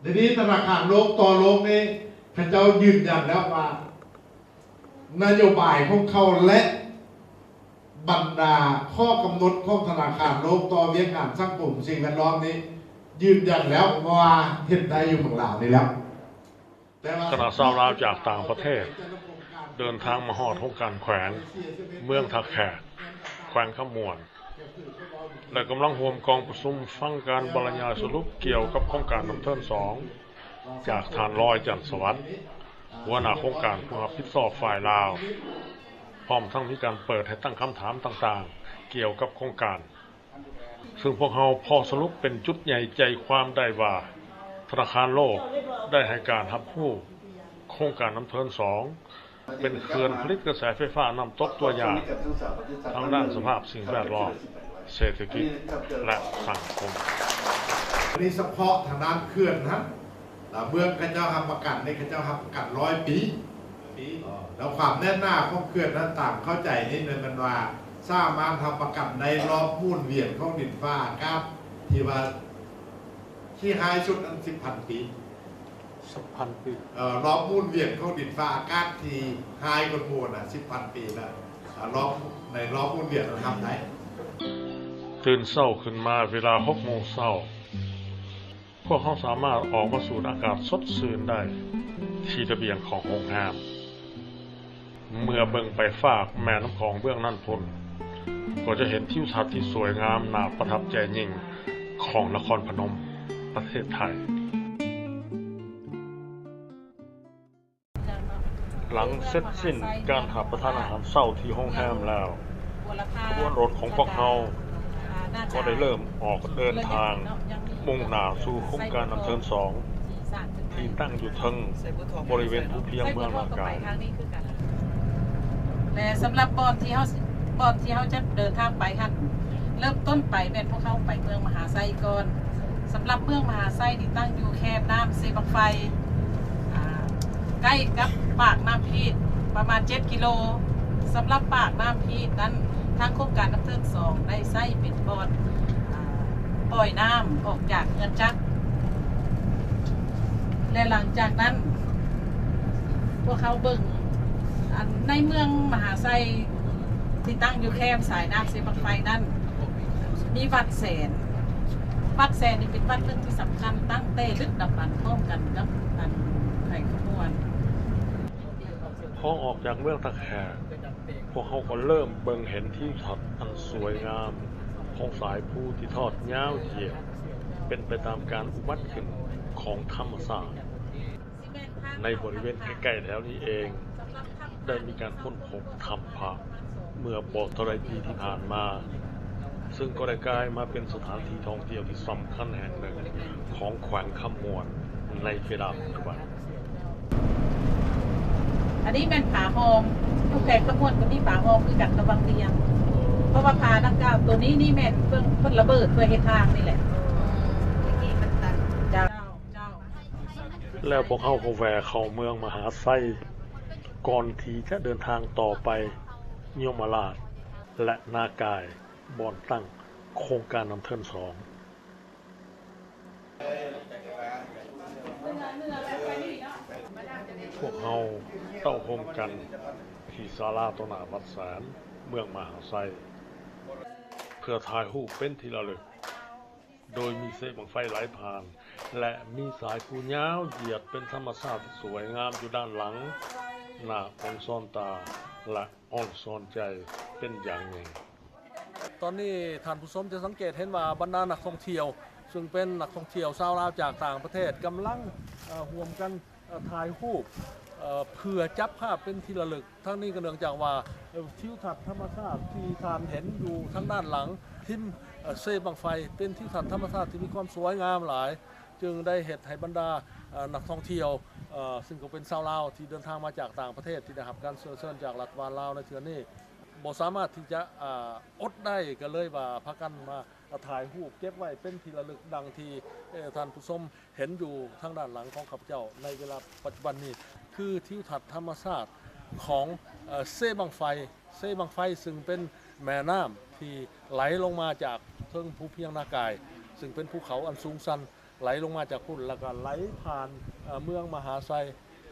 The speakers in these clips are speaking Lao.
ດຽວນີ້ທະນາຄານໂລກຕໍ່ໂລກນີ້ ເຂົາເຈົ້າຢືນຢັນແລ້ວວ່າ ນະໂຍບາຍຂອງເຂົາ ແລະ ບັນດາຂໍ້ກຳນົດຂອງທະນາຄານໂລກຕໍ່ວຽກງານສັງຄົມສິ່ງແວດລ້ອມນີ້ ຢືນຢັນແລ້ວວ່າເຮັດໄດ້ຢູ່ເມືອງລາວນີ້ແລ້ວ. ຄະນະຊາວລາວຈາກຕ່າງປະເທດ ເດີນທາງມາຮອດໂຮງການແຂວງເມືອງທ່າແຂກ ແຂວງຄຳມ່ວນ ແລະ ກຳລັງຮ່ວມກອງປະຊຸມຟັງການບັນລະຍາຍສະຫຼຸບກ່ຽວກັບໂຄງການນ້ຳເທີນສອງ ຈາກທ່ານ ລອຍ ຈັນສະຫວັດ ຫົວໜ້າໂຄງການຜູ້ຮັບຜິດຊອບຝ່າຍລາວ, ພ້ອມທັງມີການເປີດໃຫ້ຕັ້ງຄຳຖາມຕ່າງໆກ່ຽວກັບໂຄງການ. ເຊິ່ງພວກເຮົາພໍສະຫຼຸບເປັນຈຸດໃຫຍ່ໃຈຄວາມໄດ້ວ່າ ທະນາຄານໂລກໄດ້ໃຫ້ການຮັບຮູ້ໂຄງການນ້ຳເທີນສອງ ເປັນເຂື່ອນຜະລິດກະແສໄຟຟ້ານ້ຳຕົກຕົວຢ່າງທາງດ້ານສະພາບສິ່ງແວດລ້ອມ, ເສດຖະກິດ ແລະ ສັງຄົມ. ອັນນີ້ສະເພາະທາງດ້ານເຂື່ອນຫັ້ນ ລະເມືອງເຂົາເຈົ້າຮັບປະກັນນີ້ ເຂົາເຈົ້າຮັບປະກັນຮ້ອຍປີ ແລ້ວຄວາມແໜ້ນໜາຂອງເຂື່ອນນັ້ນ ຕາມເຂົ້າໃຈນີ້ແມ່ນວ່າ ສາມາດຮັບປະກັນໄດ້ລອບໝູນວຽນຂອງດິນຟ້າອາກາດ ທີ່ວ່າຂີ້ຮ້າຍສຸດນັ້ນ ສິບພັນປີ ສິບພັນປີ ເອີ ລອບໝູນວຽນຂອງດິນຟ້າອາກາດທີ່ຮ້າຍກວ່າໝູນນະ ສິບພັນປີແລ້ວ ລອບ ໃນລອບໝູນວຽນນັ້ນທຳໄດ້. ຕື່ນເຊົ້າຂຶ້ນມາເວລາຫົກໂມງເຊົ້າ ພວກເຮົາສາມາດອອກມາສູດອາກາດສົດຊື່ນໄດ້ທີ່ລະບຽງຂອງໂຮງແຮມ. ເມື່ອເບິ່ງໄປຟາກແມ່ນ້ຳຂອງເບື້ອງນັ້ນພຸ້ນ ກໍຈະເຫັນທິວທັດທີ່ສວຍງາມໜ້າປະທັບໃຈຍິ່ງຂອງນະຄອນພະນົມ ປະເທດໄທ. ຫຼັງເສັດສິ້ນການຮັບປະທານອາຫານເຊົ້າທີ່ໂຮງແຮມແລ້ວ, ຂະບວນລົດຂອງພວກເຮົາກໍໄດ້ເລີ່ມອອກເດີນທາງມຸ່ງໜ້າສູ່ໂຄງການນ້ຳເທີນສອງ ທີ່ຕັ້ງຢູ່ເທິງບໍລິເວນພູພຽງເມືອງນາກາຍ. ແລະ ສຳລັບບ່ອນທີ່ເຮົາ ບ່ອນທີ່ເຮົາຈະເດີນທາງໄປຫັ້ນ ເລີ່ມຕົ້ນໄປແມ່ນພວກເຮົາໄປເມືອງມະຫາໄຊກ່ອນ. ສຳລັບເມືອງມະຫາໄຊນີ້ຕັ້ງຢູ່ແຄມນ້ຳເຊບັ້ງໄຟ ອ່າ ໃກ້ກັບປາກນ້ຳພີດປະມານເຈັດກິໂລ. ສຳລັບປາກນ້ຳພີດນັ້ນ ທາງໂຄງການນ້ຳເທີນສອງໄດ້ໃຊ້ເປັນບ່ອນ ອ່າ ປ່ອຍນ້ຳອອກຈາກເຮືອນຈັກ ແລະ ຫຼັງຈາກນັ້ນ ພວກເຮົາເບິ່ງ ອັນ ໃນເມືອງມະຫາໄຊ ທີ່ຕັ້ງຢູ່ແຄມສາຍນ້ຳເຊບັ້ງໄຟນັ້ນ ມີວັດແສນ. ວັດແສນນີ້ເປັນວັດໜຶ່ງທີ່ສຳຄັນຕັ້ງແຕ່ດຶກດຳບັນ ພ້ອມກັນກັບ ອັນ ແຂວງຄຳມ່ວນ. ພໍອອກຈາກເມືອງທ່າແຂກ ພວກເຮົາກໍເລີ່ມເບິ່ງເຫັນທິວທັດອັນສວຍງາມຂອງສາຍພູທີ່ທອດຍາວຢຽດ ເປັນໄປຕາມການອຸບັດຂຶ້ນຂອງທຳມະຊາດ. ໃນບໍລິເວນໃກ້ໆແຖວນີ້ເອງ ໄດ້ມີການຄົ້ນພົບຖ້ຳພະເມື່ອບໍ່ເທົ່າໃດປີທີ່ຜ່ານມາ, ເຊິ່ງກໍໄດ້ກາຍມາເປັນສະຖານທີ່ທ່ອງທ່ຽວທີ່ສຳຄັນແຫ່ງໜຶ່ງຂອງແຂວງຄຳມ່ວນໃນເວລາປັດຈຸບັນ. ອັນນີ້ແມ່ນຜາຫ້ອມ, ຢູ່ແຂວງຄຳມ່ວນກໍມີຜາຫ້ອມຄືກັນກັບວັງວຽງ, ເພາະວ່າຜາດັ່ງກ່າວໂຕນີ້ນີ້ແມ່ນເພິ່ນ ເພິ່ນລະເບີດເພື່ອເຮັດທາງນີ້ແຫຼະ. ເຈົ້າ. ແລ້ວພວກເຮົາກໍແວ່ເຂົ້າເມືອງມະຫາໄຊ ກ່ອນທີ່ຈະເດີນທາງຕໍ່ໄປຍົມມະລາດ ແລະ ນາກາຍ ບ່ອນຕັ້ງໂຄງການນ້ຳເທີນສອງ. ພວກເຮົາເຕົ້າໂຮມກັນທີ່ສາລາຕໍ່ໜ້າວັດແສນ ເມືອງມະຫາໄຊ ເພື່ອຖ່າຍຮູບເປັນທີ່ລະລຶກ. ໂດຍມີເຊບັ້ງໄຟໄຫຼຜ່ານ ແລະ ມີສາຍພູຍາວຢຽດເປັນທຳມະຊາດທີ່ສວຍງາມຢູ່ດ້ານຫຼັງ, ໜ້າອອນຊອນຕາ ແລະ ອອນຊອນໃຈເປັນຢ່າງຍິ່ງ. ຕອນນີ້ທ່ານຜູ້ຊົມຈະສັງເກດເຫັນວ່າບັນດານັກທ່ອງທ່ຽວ ເຊິ່ງເປັນນັກທ່ອງທ່ຽວຊາວລາວຈາກຕ່າງປະເທດ ກຳລັງ ເອີ ຮ່ວມກັນ ເອີ ຖ່າຍຮູບ ເອີ ເພື່ອຈັບພາບເປັນທີ່ລະລຶກ. ທັງນີ້ກໍເນື່ອງຈາກວ່າ ເອີ ທິວທັດທຳມະຊາດທີ່ທ່ານເຫັນຢູ່ທາງດ້ານຫຼັງ ທິມ ເອີ ເຊບັ້ງໄຟ ເປັນທິວທັດທຳມະຊາດທີ່ມີຄວາມສວຍງາມຫຼາຍ, ຈຶ່ງໄດ້ເຮັດໃຫ້ບັນດາ ເອີ ນັກທ່ອງທ່ຽວ ເອີ ເຊິ່ງກໍເປັນຊາວລາວທີ່ເດີນທາງມາຈາກຕ່າງປະເທດ ທີ່ໄດ້ຮັບການເຊື້ອເຊີນຈາກລັດຖະບານລາວໃນເທື່ອນີ້ ບໍ່ສາມາດທີ່ຈະ ອາ ອົດໄດ້, ກໍເລີຍວ່າພາກັນມາ ຖ່າຍຮູບເກັບໄວ້ເປັນທີ່ລະລຶກ ດັ່ງທີ່ ເອີ ທ່ານຜູ້ຊົມເຫັນຢູ່ທາງດ້ານຫຼັງຂອງຂ້າພະເຈົ້າໃນເວລາປັດຈຸບັນນີ້ ຄືທິວທັດທຳມະຊາດຂອງ ເອີ ເຊບັ້ງໄຟ, ເຊບັ້ງໄຟ ຊຶ່ງເປັນແມ່ນ້ຳທີ່ໄຫຼລົງມາຈາກເທິງພູພຽງນາກາຍ ຊຶ່ງເປັນພູເຂົາອັນສູງຊັນ. ໄຫຼລົງມາຈາກພຸ້ນ ແລ້ວກໍໄຫຼຜ່ານ ເອີ ເມືອງມະຫາໄຊ.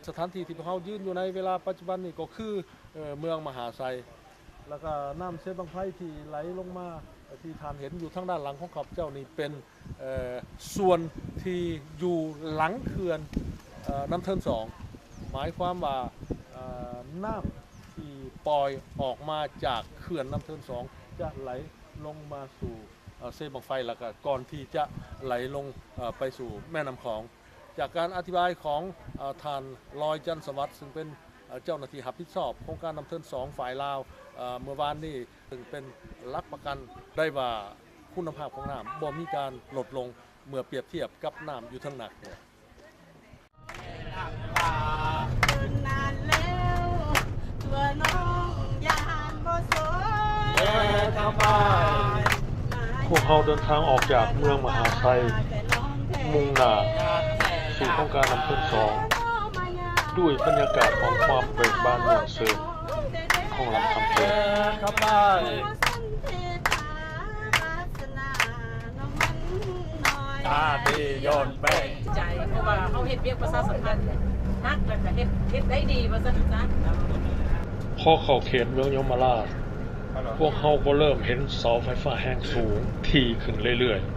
ສະຖານທີ່ທີ່ພວກເຮົາຢືນຢູ່ໃນເວລາປັດຈຸບັນນີ້ກໍຄື ເອີ ເມືອງມະຫາໄຊ. ແລ້ວກໍນ້ຳເຊບັ້ງໄຟທີ່ໄຫຼລົງມາ ເອີ ທີ່ທ່ານເຫັນຢູ່ທາງດ້ານຫຼັງຂອງຂ້າພະເຈົ້ານີ້ເປັນ ເອີ ສ່ວນທີ່ຢູ່ຫຼັງເຂື່ອນ ເອີ ນ້ຳເທີນສອງ ໝາຍຄວາມວ່າ ເອີ ນ້ຳທີ່ປ່ອຍອອກມາຈາກເຂື່ອນນ້ຳເທີນສອງຈະໄຫຼລົງມາສູ່ ເອີ ເຊບັ້ງໄຟ ແລ້ວກໍກ່ອນທີ່ຈະໄຫຼລົງ ເອີ ໄປສູ່ແມ່ນ້ຳຂອງ. ຈາກການອະທິບາຍຂອງ ເອີ ທ່ານ ລອຍ ຈັນສະຫວັດ ຊຶ່ງເປັນ ເອີ ເຈົ້າໜ້າທີ່ຮັບຜິດຊອບໂຄງການນ້ຳເທີນສອງຝ່າຍລາວ ເອີ ເມື່ອວານນີ້ ຊຶ່ງເປັນຫຼັກປະກັນໄດ້ວ່າຄຸນນະພາບຂອງນ້ຳບໍ່ມີການລົດລົງເມື່ອປຽບທຽບກັບນ້ຳຢູ່ເທິງໜ້າເຂື່ອນ. ພວກເຮົາເດີນທາງອອກຈາກເມືອງມະຫາໄຊ ມຸ່ງໜ້າສູ່ໂຄງການນ້ຳເທີນສອງ ດ້ວຍບັນຍາກາດຂອງຄວາມເບີກບານມ່ວນຊື່ນຂອງລຳຄຳເທີນ. ຕາດີຍ້ອນແປ້ງ ໃຈ ເພາະວ່າເຮົາເຮັດວຽກປະຊາສຳພັນໜັກ ແລ້ວກະເຮັດ ເຮັດໄດ້ດີວ່າຊັ້ນຊະ. ພໍເຂົ້າເຂດເມືອງຍົມມະລາດ ພວກເຮົາກໍເລີ່ມເຫັນເສົາໄຟຟ້າແຮງສູງຖີ່ຂຶ້ນເລື້ອຍໆ.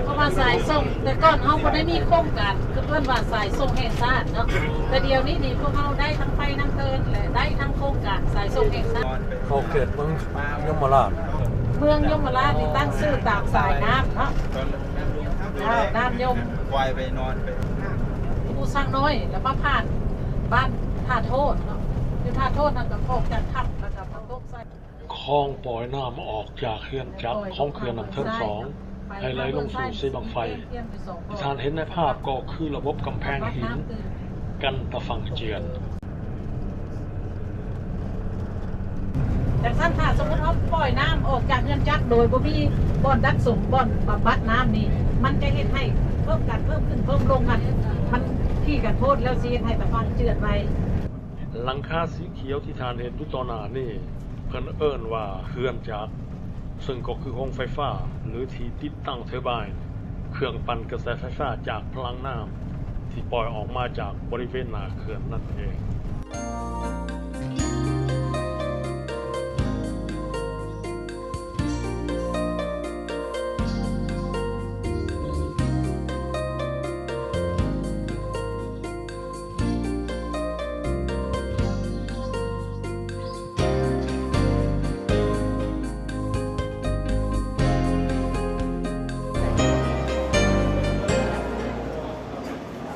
ເພາະວ່າສາຍສົ່ງ ແຕ່ກ່ອນເຮົາບໍ່ໄດ້ມີໂຄງການ ຄືເອີ້ນວ່າສາຍສົ່ງແຫ່ງຊາດເນາະ ແຕ່ດຽວນີ້ນີ້ພວກເຮົາໄດ້ທັງໄຟນ້ຳເທີນ ແລະ ໄດ້ທັງໂຄງການສາຍສົ່ງແຫ່ງຊາດ. ເຂົ້າເຂດເມືອງຍົມມະລາດ ເມືອງຍົມມະລາດນີ້ຕັ້ງຊື່ຕາມສາຍນ້ຳເນາະ ເອີ ນ້ຳຍົມ ປອຍໄປນອນໄປ ພູຊ້າງນ້ອຍ ແລ້ວມາຜ່ານບ້ານທ່າໂທດເນາະ ຢູ່ທ່າໂທດນັ້ນກໍອອກຈາກຖ້ຳ ແລ້ວກໍມາຕົກໃສ່ ຄອງປ່ອຍນ້ຳອອກຈາກເຮືອນຈັກຂອງເຂື່ອນນ້ຳເທີນສອງ ໃຫ້ໄຫຼລົງສູ່ເຊບັ້ງໄຟ. ທີ່ທ່ານເຫັນໃນພາບກໍຄືລະບົບກຳແພງຫີນກັ້ນຕາຝັ່ງເຈື່ອນ. ຈັ່ງຊັ້ນ ຖ້າສົມມຸດເຮົາປ່ອຍນ້ຳອອກຈາກເຮືອນຈັກໂດຍບໍ່ມີບ່ອນດັດສົມ ບ່ອນບຳບັດນ້ຳນີ້ ມັນຈະເຮັດໃຫ້ເພີ່ມກັນເພີ່ມຂຶ້ນເພີ່ມລົງຫັ້ນ ມັນຖີ່ກັນໂພດ ແລ້ວຊິເຮັດໃຫ້ຕາຝັ່ງເຈື່ອນໄວ. ຫຼັງຄາສີຂຽວທີ່ທ່ານເຫັນຢູ່ຕໍ່ໜ້ານີ້ ເພິ່ນເອີ້ນວ່າເຮືອນຈັກ ເຊິ່ງກໍຄືໂຮງໄຟຟ້າ ຫຼື ທີ່ຕິດຕັ້ງເທີບາຍ ເຄື່ອງປັ່ນກະແສໄຟຟ້າຈາກພະລັງນ້ຳ ທີ່ປ່ອຍອອກມາຈາກບໍລິເວນໜ້າເຂື່ອນນັ້ນເອງ.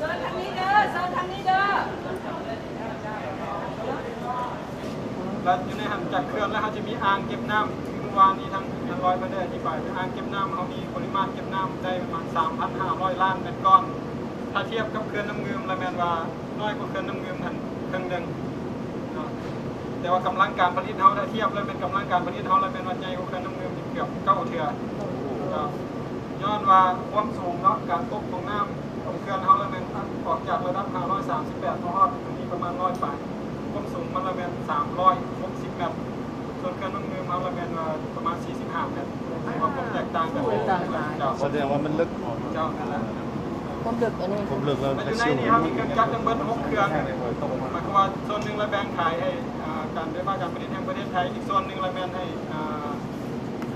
ເຊີນທາງນີ້ເດີ ເຊີນທາງນີ້ເດີ. ແລ້ວຢູ່ໃນຫັ້ນ ຈາກເຂື່ອນແລ້ວ ເຮົາຈະມີອ່າງເກັບນ້ຳ ຄືເມື່ອວານນີ້ທາງ ທາງລອຍເພິ່ນໄດ້ອະທິບາຍ ອ່າງເກັບນ້ຳເຮົາມີປະລິມານເກັບນ້ຳໄດ້ປະມານສາມພັນຫ້າຮ້ອຍລ້ານແມັດກ້ອນ. ຖ້າທຽບກັບເຂື່ອນນ້ຳງື່ມ ລະແມ່ນວ່ານ້ອຍກວ່າເຂື່ອນນ້ຳງື່ມຫັ້ນເຄິ່ງໜຶ່ງເນາະ ແຕ່ວ່າກຳລັງການຜະລິດເຮົາ ຖ້າທຽບແລ້ວແມ່ນກຳລັງການຜະລິດເຮົາ ລະແມ່ນວ່າໃຫຍ່ກວ່າເຂື່ອນນ້ຳງື່ມເກືອບເກົ້າເທື່ອເນາະ ຍ້ອນວ່າຄວາມສູງເນາະ ການຕົກຂອງນ້ຳຂອງເຂື່ອນເຮົາ ລະແມ່ນອອກຈາກລະດັບຫ້າຮ້ອຍສາມສິບແປດມາຮອດຕົວນີ້ປະມານຮ້ອຍປາຍ ຄວາມສູງມັນລະແມ່ນສາມຮ້ອຍຫົກສິບແມັດ. ສ່ວນເຂື່ອນນ້ຳງື່ມເຮົາລະແມ່ນວ່າປະມານສີ່ສິບຫ້າແມັດ ຖືວ່າຄວາມແຕກຕ່າງກັນ. ໂອ້ ແຕ່ວ່າມັນເລິກ. ເຈົ້າ ນັ້ນລະ ຄວາມເລິກ ອັນນີ້ ຄວາມເລິກແລ້ວ ແລະ ຢູ່ໃນນີ້ເຮົາມີເຄື່ອງຈັກທັງເບິດຫົກເຄື່ອງ ໝາຍຄວາມວ່າສ່ວນໜຶ່ງລະແບ່ງຂາຍໃຫ້ ອ່າ ການໄຟຟ້າການຜະລິດແຫ່ງປະເທດໄທ ອີກສ່ວນໜຶ່ງລະແມ່ນໃຫ້ ອ່າ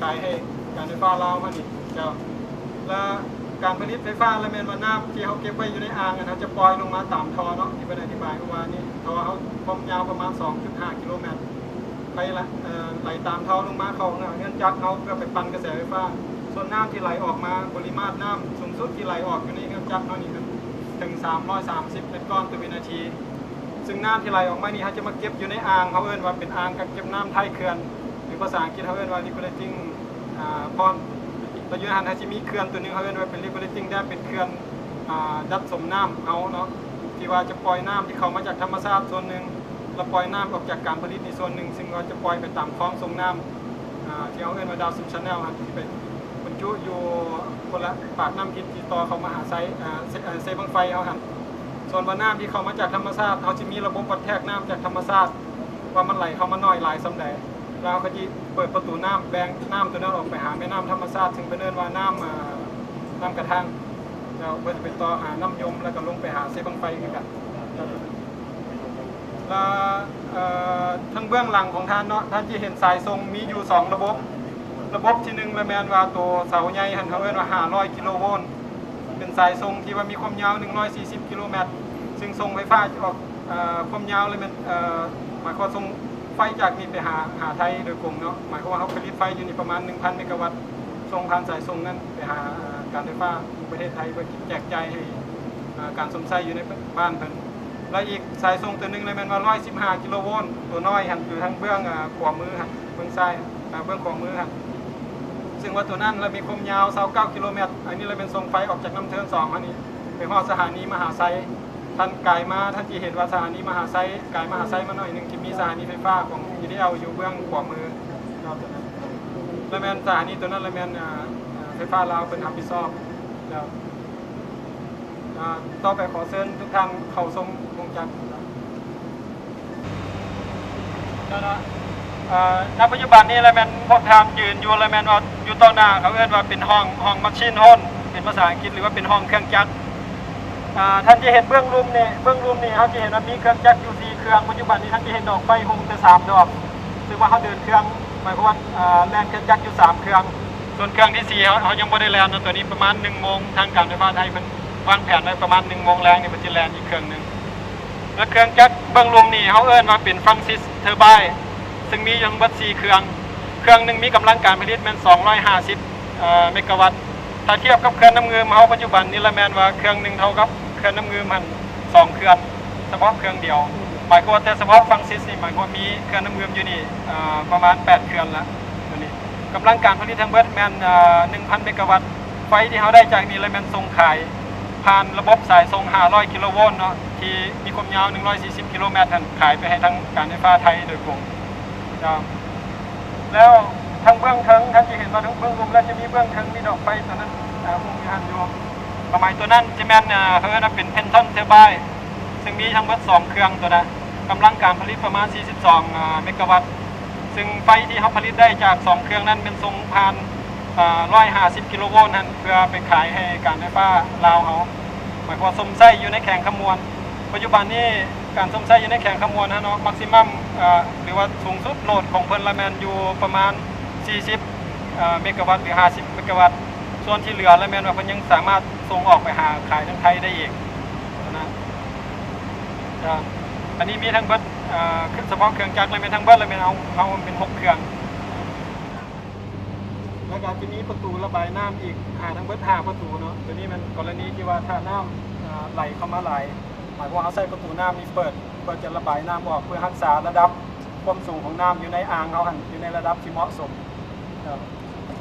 ຂາຍໃຫ້ການໄຟຟ້າລາວເຮົານີ້. ເຈົ້າ ລະການຜະລິດໄຟຟ້າລະແມ່ນວ່ານ້ຳທີ່ເຮົາເກັບໄວ້ຢູ່ໃນອ່າງນັ້ນ ເຮົາຈະປ່ອຍລົງມາຕາມທໍ່ເນາະ ທີ່ເພິ່ນອະທິບາຍເມື່ອວານນີ້ ທໍ່ເຮົາຄວາມຍາວປະມານສອງຈຸດຫ້າກິໂລແມັດ ໄປລະ ເອີ ໄຫຼຕາມທໍ່ລົງມາເຂົ້າເຮືອນຈັກເຮົາ ເພື່ອໄປປັ່ນກະແສໄຟຟ້າ. ສ່ວນນ້ຳທີ່ໄຫຼອອກມາ ປະລິມານນ້ຳສູງສຸດທີ່ໄຫຼອອກຢູ່ໃນເຮືອນຈັກເຮົານີ້ ເຖິງສາມຮ້ອຍສາມສິບແມັດກ້ອນຕໍ່ວິນາທີ ຊຶ່ງນ້ຳທີ່ໄຫຼອອກມານີ້ ເຮົາຈະມາເກັບຢູ່ໃນອ່າງ ເຮົາເອີ້ນວ່າເປັນອ່າງກັກເກັບນ້ຳທ້າຍເຂື່ອນ ຫຼື ພາສາອັງກິດເຮົາເອີ້ນວ່າ regulating ອ່າ pond. ແລ້ວຢູ່ຫັ້ນເຮົາຈະມີເຂື່ອນຕົວໜຶ່ງ ເຮົາເອີ້ນວ່າເປັນ regulating dam ເປັນເຂື່ອນ ອ່າ ດັດສົມນ້ຳເຮົາເນາະ ທີ່ວ່າຈະປ່ອຍນ້ຳທີ່ເຂົ້າມາຈາກທຳມະຊາດສ່ວນໜຶ່ງ ແລ້ວປ່ອຍນ້ຳອອກຈາກການຜະລິດນີ້ສ່ວນໜຶ່ງ ຊຶ່ງວ່າຈະປ່ອຍໄປຕາມຄອງສົ່ງນ້ຳ ອ່າ ທີ່ເຮົາເອີ້ນວ່າ downstream channel ຫັ້ນ ທີ່ໄປບັນຈຸຢູ່ຄົນລະປາກນ້ຳທິບທີ່ຕໍ່ເຂົ້າມະຫາໄຊ ອ່າ ເຊ ເຊບັ້ງໄຟເຮົາຫັ້ນ. ສ່ວນວ່ານ້ຳທີ່ເຂົ້າມາຈາກທຳມະຊາດ ເຮົາຈະມີລະບົບວັດແທກນ້ຳຈາກທຳມະຊາດ ວ່າມັນໄຫຼເຂົ້າມາໜ້ອຍຫຼາຍສ່ຳໃດ ແລ້ວເຮົາກໍຈະເປີດປະຕູນ້ຳ ແບ່ງນ້ຳຕົວນັ້ນອອກໄປຫາແມ່ນ້ຳທຳມະຊາດ ຊຶ່ງເພິ່ນເອີ້ນວ່ານ້ຳ ອ່າ ນ້ຳກະທັງ. ແລ້ວເພິ່ນຈະໄປຕໍ່ຫານ້ຳຍົມ ແລ້ວກໍລົງໄປຫາເຊບັ້ງໄຟຄືກັນ. ແລ້ວ ເອີ ທາງເບື້ອງຫຼັງຂອງທ່ານເນາະ ທ່ານຈະເຫັນສາຍສົ່ງມີຢູ່ສອງລະບົບ. ລະບົບທີໜຶ່ງລະແມ່ນວ່າໂຕເສົາໃຫຍ່ຫັ້ນ ເຮົາເອີ້ນວ່າຫ້າຮ້ອຍກິໂລໂວນ ເປັນສາຍສົ່ງທີ່ວ່າມີຄວາມຍາວໜຶ່ງຮ້ອຍສີ່ສິບກິໂລແມັດ ຊຶ່ງສົ່ງໄຟຟ້າອອກ ເອີ ຄວາມຍາວລະແມ່ນ ເອີ ໝາຍຄວາມວ່າສົ່ງໄຟຈາກນີ້ໄປຫາ ຫາໄທໂດຍກົງເນາະ. ໝາຍຄວາມວ່າເຮົາຜະລິດໄຟຢູ່ນີ້ປະມານໜຶ່ງພັນເມກາວັດ ສົ່ງຜ່ານສາຍສົ່ງນັ້ນໄປຫາ ເອີ ການໄຟຟ້າແຫ່ງປະເທດໄທ ເພື່ອແຈກຈ່າຍໃຫ້ ເອີ ການຊົມໃຊ້ຢູ່ໃນບ້ານເພິ່ນ. ແລະ ອີກສາຍສົ່ງຕົວໜຶ່ງລະແມ່ນວ່າຮ້ອຍສິບຫ້າກິໂລໂວນ ຕົວນ້ອຍຫັ້ນ ຢູ່ທາງເບື້ອງ ເອີ ຂວາມືຫັ້ນ ເບື້ອງຊ້າຍ ເອີ ເບື້ອງຂວາມືຫັ້ນ ຊຶ່ງວ່າຕົວນັ້ນລະມີຄວາມຍາວຊາວເກົ້າກິໂລແມັດ. ອັນນີ້ລະແມ່ນສົ່ງໄຟອອກຈາກນ້ຳເທີນສອງເຮົານີ້ ໄປຮອດສະຖານີມະຫາໄຊ. ທ່ານກາຍມາ ທ່ານຈະເຫັນວ່າສະຖານີມະຫາໄຊ ກາຍມະຫາໄຊມາໜ້ອຍໜຶ່ງ ຈະມີສະຖານີໄຟຟ້າຂອງ ອີດີແອລ ຢູ່ເບື້ອງຂວາມືເນາະ. ຕົວນັ້ນລະແມ່ນສະຖານີ ຕົວນັ້ນລະແມ່ນ ເອີ ເອີ ໄຟຟ້າລາວເພິ່ນຮັບຜິດຊອບ. ແລ້ວ ເອີ ຕໍ່ໄປຂໍເຊີນທຸກທ່ານເຂົ້າຊົມໂຮງຈັກ. ເນາະ ເອີ ນະປັດຈຸບັນນີ້ລະແມ່ນພວກທ່ານຢືນຢູ່ລະແມ່ນວ່າຢູ່ຕໍ່ໜ້າ ເຂົາເອີ້ນວ່າເປັນຫ້ອງ ຫ້ອງມາຊີນໂຮມ ເປັນພາສາອັງກິດ ຫຼືວ່າເປັນຫ້ອງເຄື່ອງຈັກ. ເອີ ທ່ານຈະເຫັນເບື້ອງລຸ່ມນີ້ ເບື້ອງລຸ່ມນີ້ເຮົາຈະເຫັນວ່າມີເຄື່ອງຈັກຢູ່ສີ່ເຄື່ອງ. ປັດຈຸບັນນີ້ທ່ານຈະເຫັນດອກໄຟຮຸ່ງແຕ່ສາມດອກ ຊຶ່ງວ່າເຮົາເດີນເຄື່ອງ ໝາຍຄວາມວ່າ ເອີ ແລ່ນເຄື່ອງຈັກຢູ່ສາມເຄື່ອງ. ສ່ວນເຄື່ອງທີສີ່ເຮົາ ເຮົາຍັງບໍ່ໄດ້ແລ່ນເນາະ ຕົວນີ້ປະມານໜຶ່ງໂມງ ທາງການໄຟຟ້າໄທເພິ່ນວາງແຜນໄວ້ປະມານໜຶ່ງໂມງແລງນີ້ ເພິ່ນຈະແລ່ນອີກເຄື່ອງໜຶ່ງ. ແລະ ເຄື່ອງຈັກເບື້ອງລຸ່ມນີ້ ເຮົາເອີ້ນວ່າເປັນ Francis Turbine ຊຶ່ງມີທັງເບິດສີ່ເຄື່ອງ. ເຄື່ອງໜຶ່ງມີກຳລັງການຜະລິດແມ່ນສອງຮ້ອຍຫ້າສິບ ເອີ ເມກາວັດ. ຖ້າທຽບກັບເຂື່ອນນ້ຳງື່ມເຮົາປັດຈຸບັນນີ້ລະແມ່ນວ່າເຂື່ອນໜຶ່ງເທົ່າກັບເຂື່ອນນ້ຳງື່ມຫັ້ນສອງເຂື່ອນ ສະເພາະເຂື່ອນດຽວ. ໝາຍຄວາມວ່າແຕ່ສະເພາະ Francis ນີ້ ໝາຍຄວາມວ່າມີເຂື່ອນນ້ຳງື່ມຢູ່ນີ້ ເອີ ປະມານແປດເຂື່ອນລະ. ຕົວນີ້ກຳລັງການຜະລິດທັງເບິດແມ່ນ ເອີ ໜຶ່ງພັນເມກາວັດ. ໄຟທີ່ເຮົາໄດ້ຈາກນີ້ລະແມ່ນສົ່ງຂາຍຜ່ານລະບົບສາຍສົ່ງຫ້າຮ້ອຍກິໂລໂວນເນາະ ທີ່ມີຄວາມຍາວໜຶ່ງຮ້ອຍສີ່ສິບກິໂລແມັດຫັ້ນ ຂາຍໄປໃຫ້ທາງການໄຟຟ້າໄທໂດຍກົງ. ເຈົ້າ ແລ້ວທາງເບື້ອງເທິງ ທ່ານຈະເຫັນວ່າທາງເບື້ອງລຸ່ມ ແລະ ຈະມີເບື້ອງເທິງ ມີດອກໄຟຕົວນັ້ນ ອາ ຮຸ່ງຢູ່ຫັ້ນຢູ່. ຄວາມໝາຍຕົວນັ້ນຈະແມ່ນ ເອີ ເຂົາເອີ້ນວ່າເປັນ Penton Turbine ຊຶ່ງມີທັງເບິດສອງເຄື່ອງຕົວນະ. ກຳລັງການຜະລິດປະມານສີ່ສິບສອງ ອາ ເມກາວັດ ຊຶ່ງໄຟທີ່ເຮົາຜະລິດໄດ້ຈາກສອງເຄື່ອງນັ້ນແມ່ນສົ່ງຜ່ານ ອາ ຮ້ອຍຫ້າສິບກິໂລໂວນຫັ້ນ ເພື່ອໄປຂາຍໃຫ້ການໄຟຟ້າລາວເຮົາ ໝາຍຄວາມວ່າຊົມໃຊ້ຢູ່ໃນແຂວງຄຳມ່ວນ. ປັດຈຸບັນນີ້ການຊົມໃຊ້ຢູ່ໃນແຂວງຄຳມ່ວນຫັ້ນເນາະ ມັກຊິມັມ ເອີ ຫຼືວ່າສູງສຸດໂຫຼດຂອງເພິ່ນລະແມ່ນຢູ່ປະມານສີ່ສິບ ເອີ ເມກາວັດ ຫຼື ຫ້າສິບເມກາວັດ. ສ່ວນທີ່ເຫຼືອລະແມ່ນວ່າເພິ່ນຍັງສາມາດສົ່ງອອກໄປຫາຂາຍທາງໄທໄດ້ອີກນະ. ເຈົ້າ ອັນນີ້ມີທັງເບິດ ເອີ ສະເພາະເຄື່ອງຈັກລະແມ່ນທັງເບິດລະແມ່ນເຮົາ ເຮົາເປັນຫົກເຄື່ອງ. ແລ້ວກໍຈະມີປະຕູລະບາຍນ້ຳອີກ ອາ ທັງເບິດຫ້າປະຕູເນາະ. ຕົວນີ້ແມ່ນກໍລະນີທີ່ວ່າຖ້ານ້ຳ ອາ ໄຫຼເຂົ້າມາຫຼາຍ ໝາຍຄວາມວ່າເຮົາໃຊ້ປະຕູນ້ຳນີ້ເປີດ ເພື່ອຈະລະບາຍນ້ຳອອກ ເພື່ອຮັກສາລະດັບຄວາມສູງຂອງນ້ຳຢູ່ໃນອ່າງເຮົາຫັ້ນ ຢູ່ໃນລະດັບທີ່ເໝາະສົມ.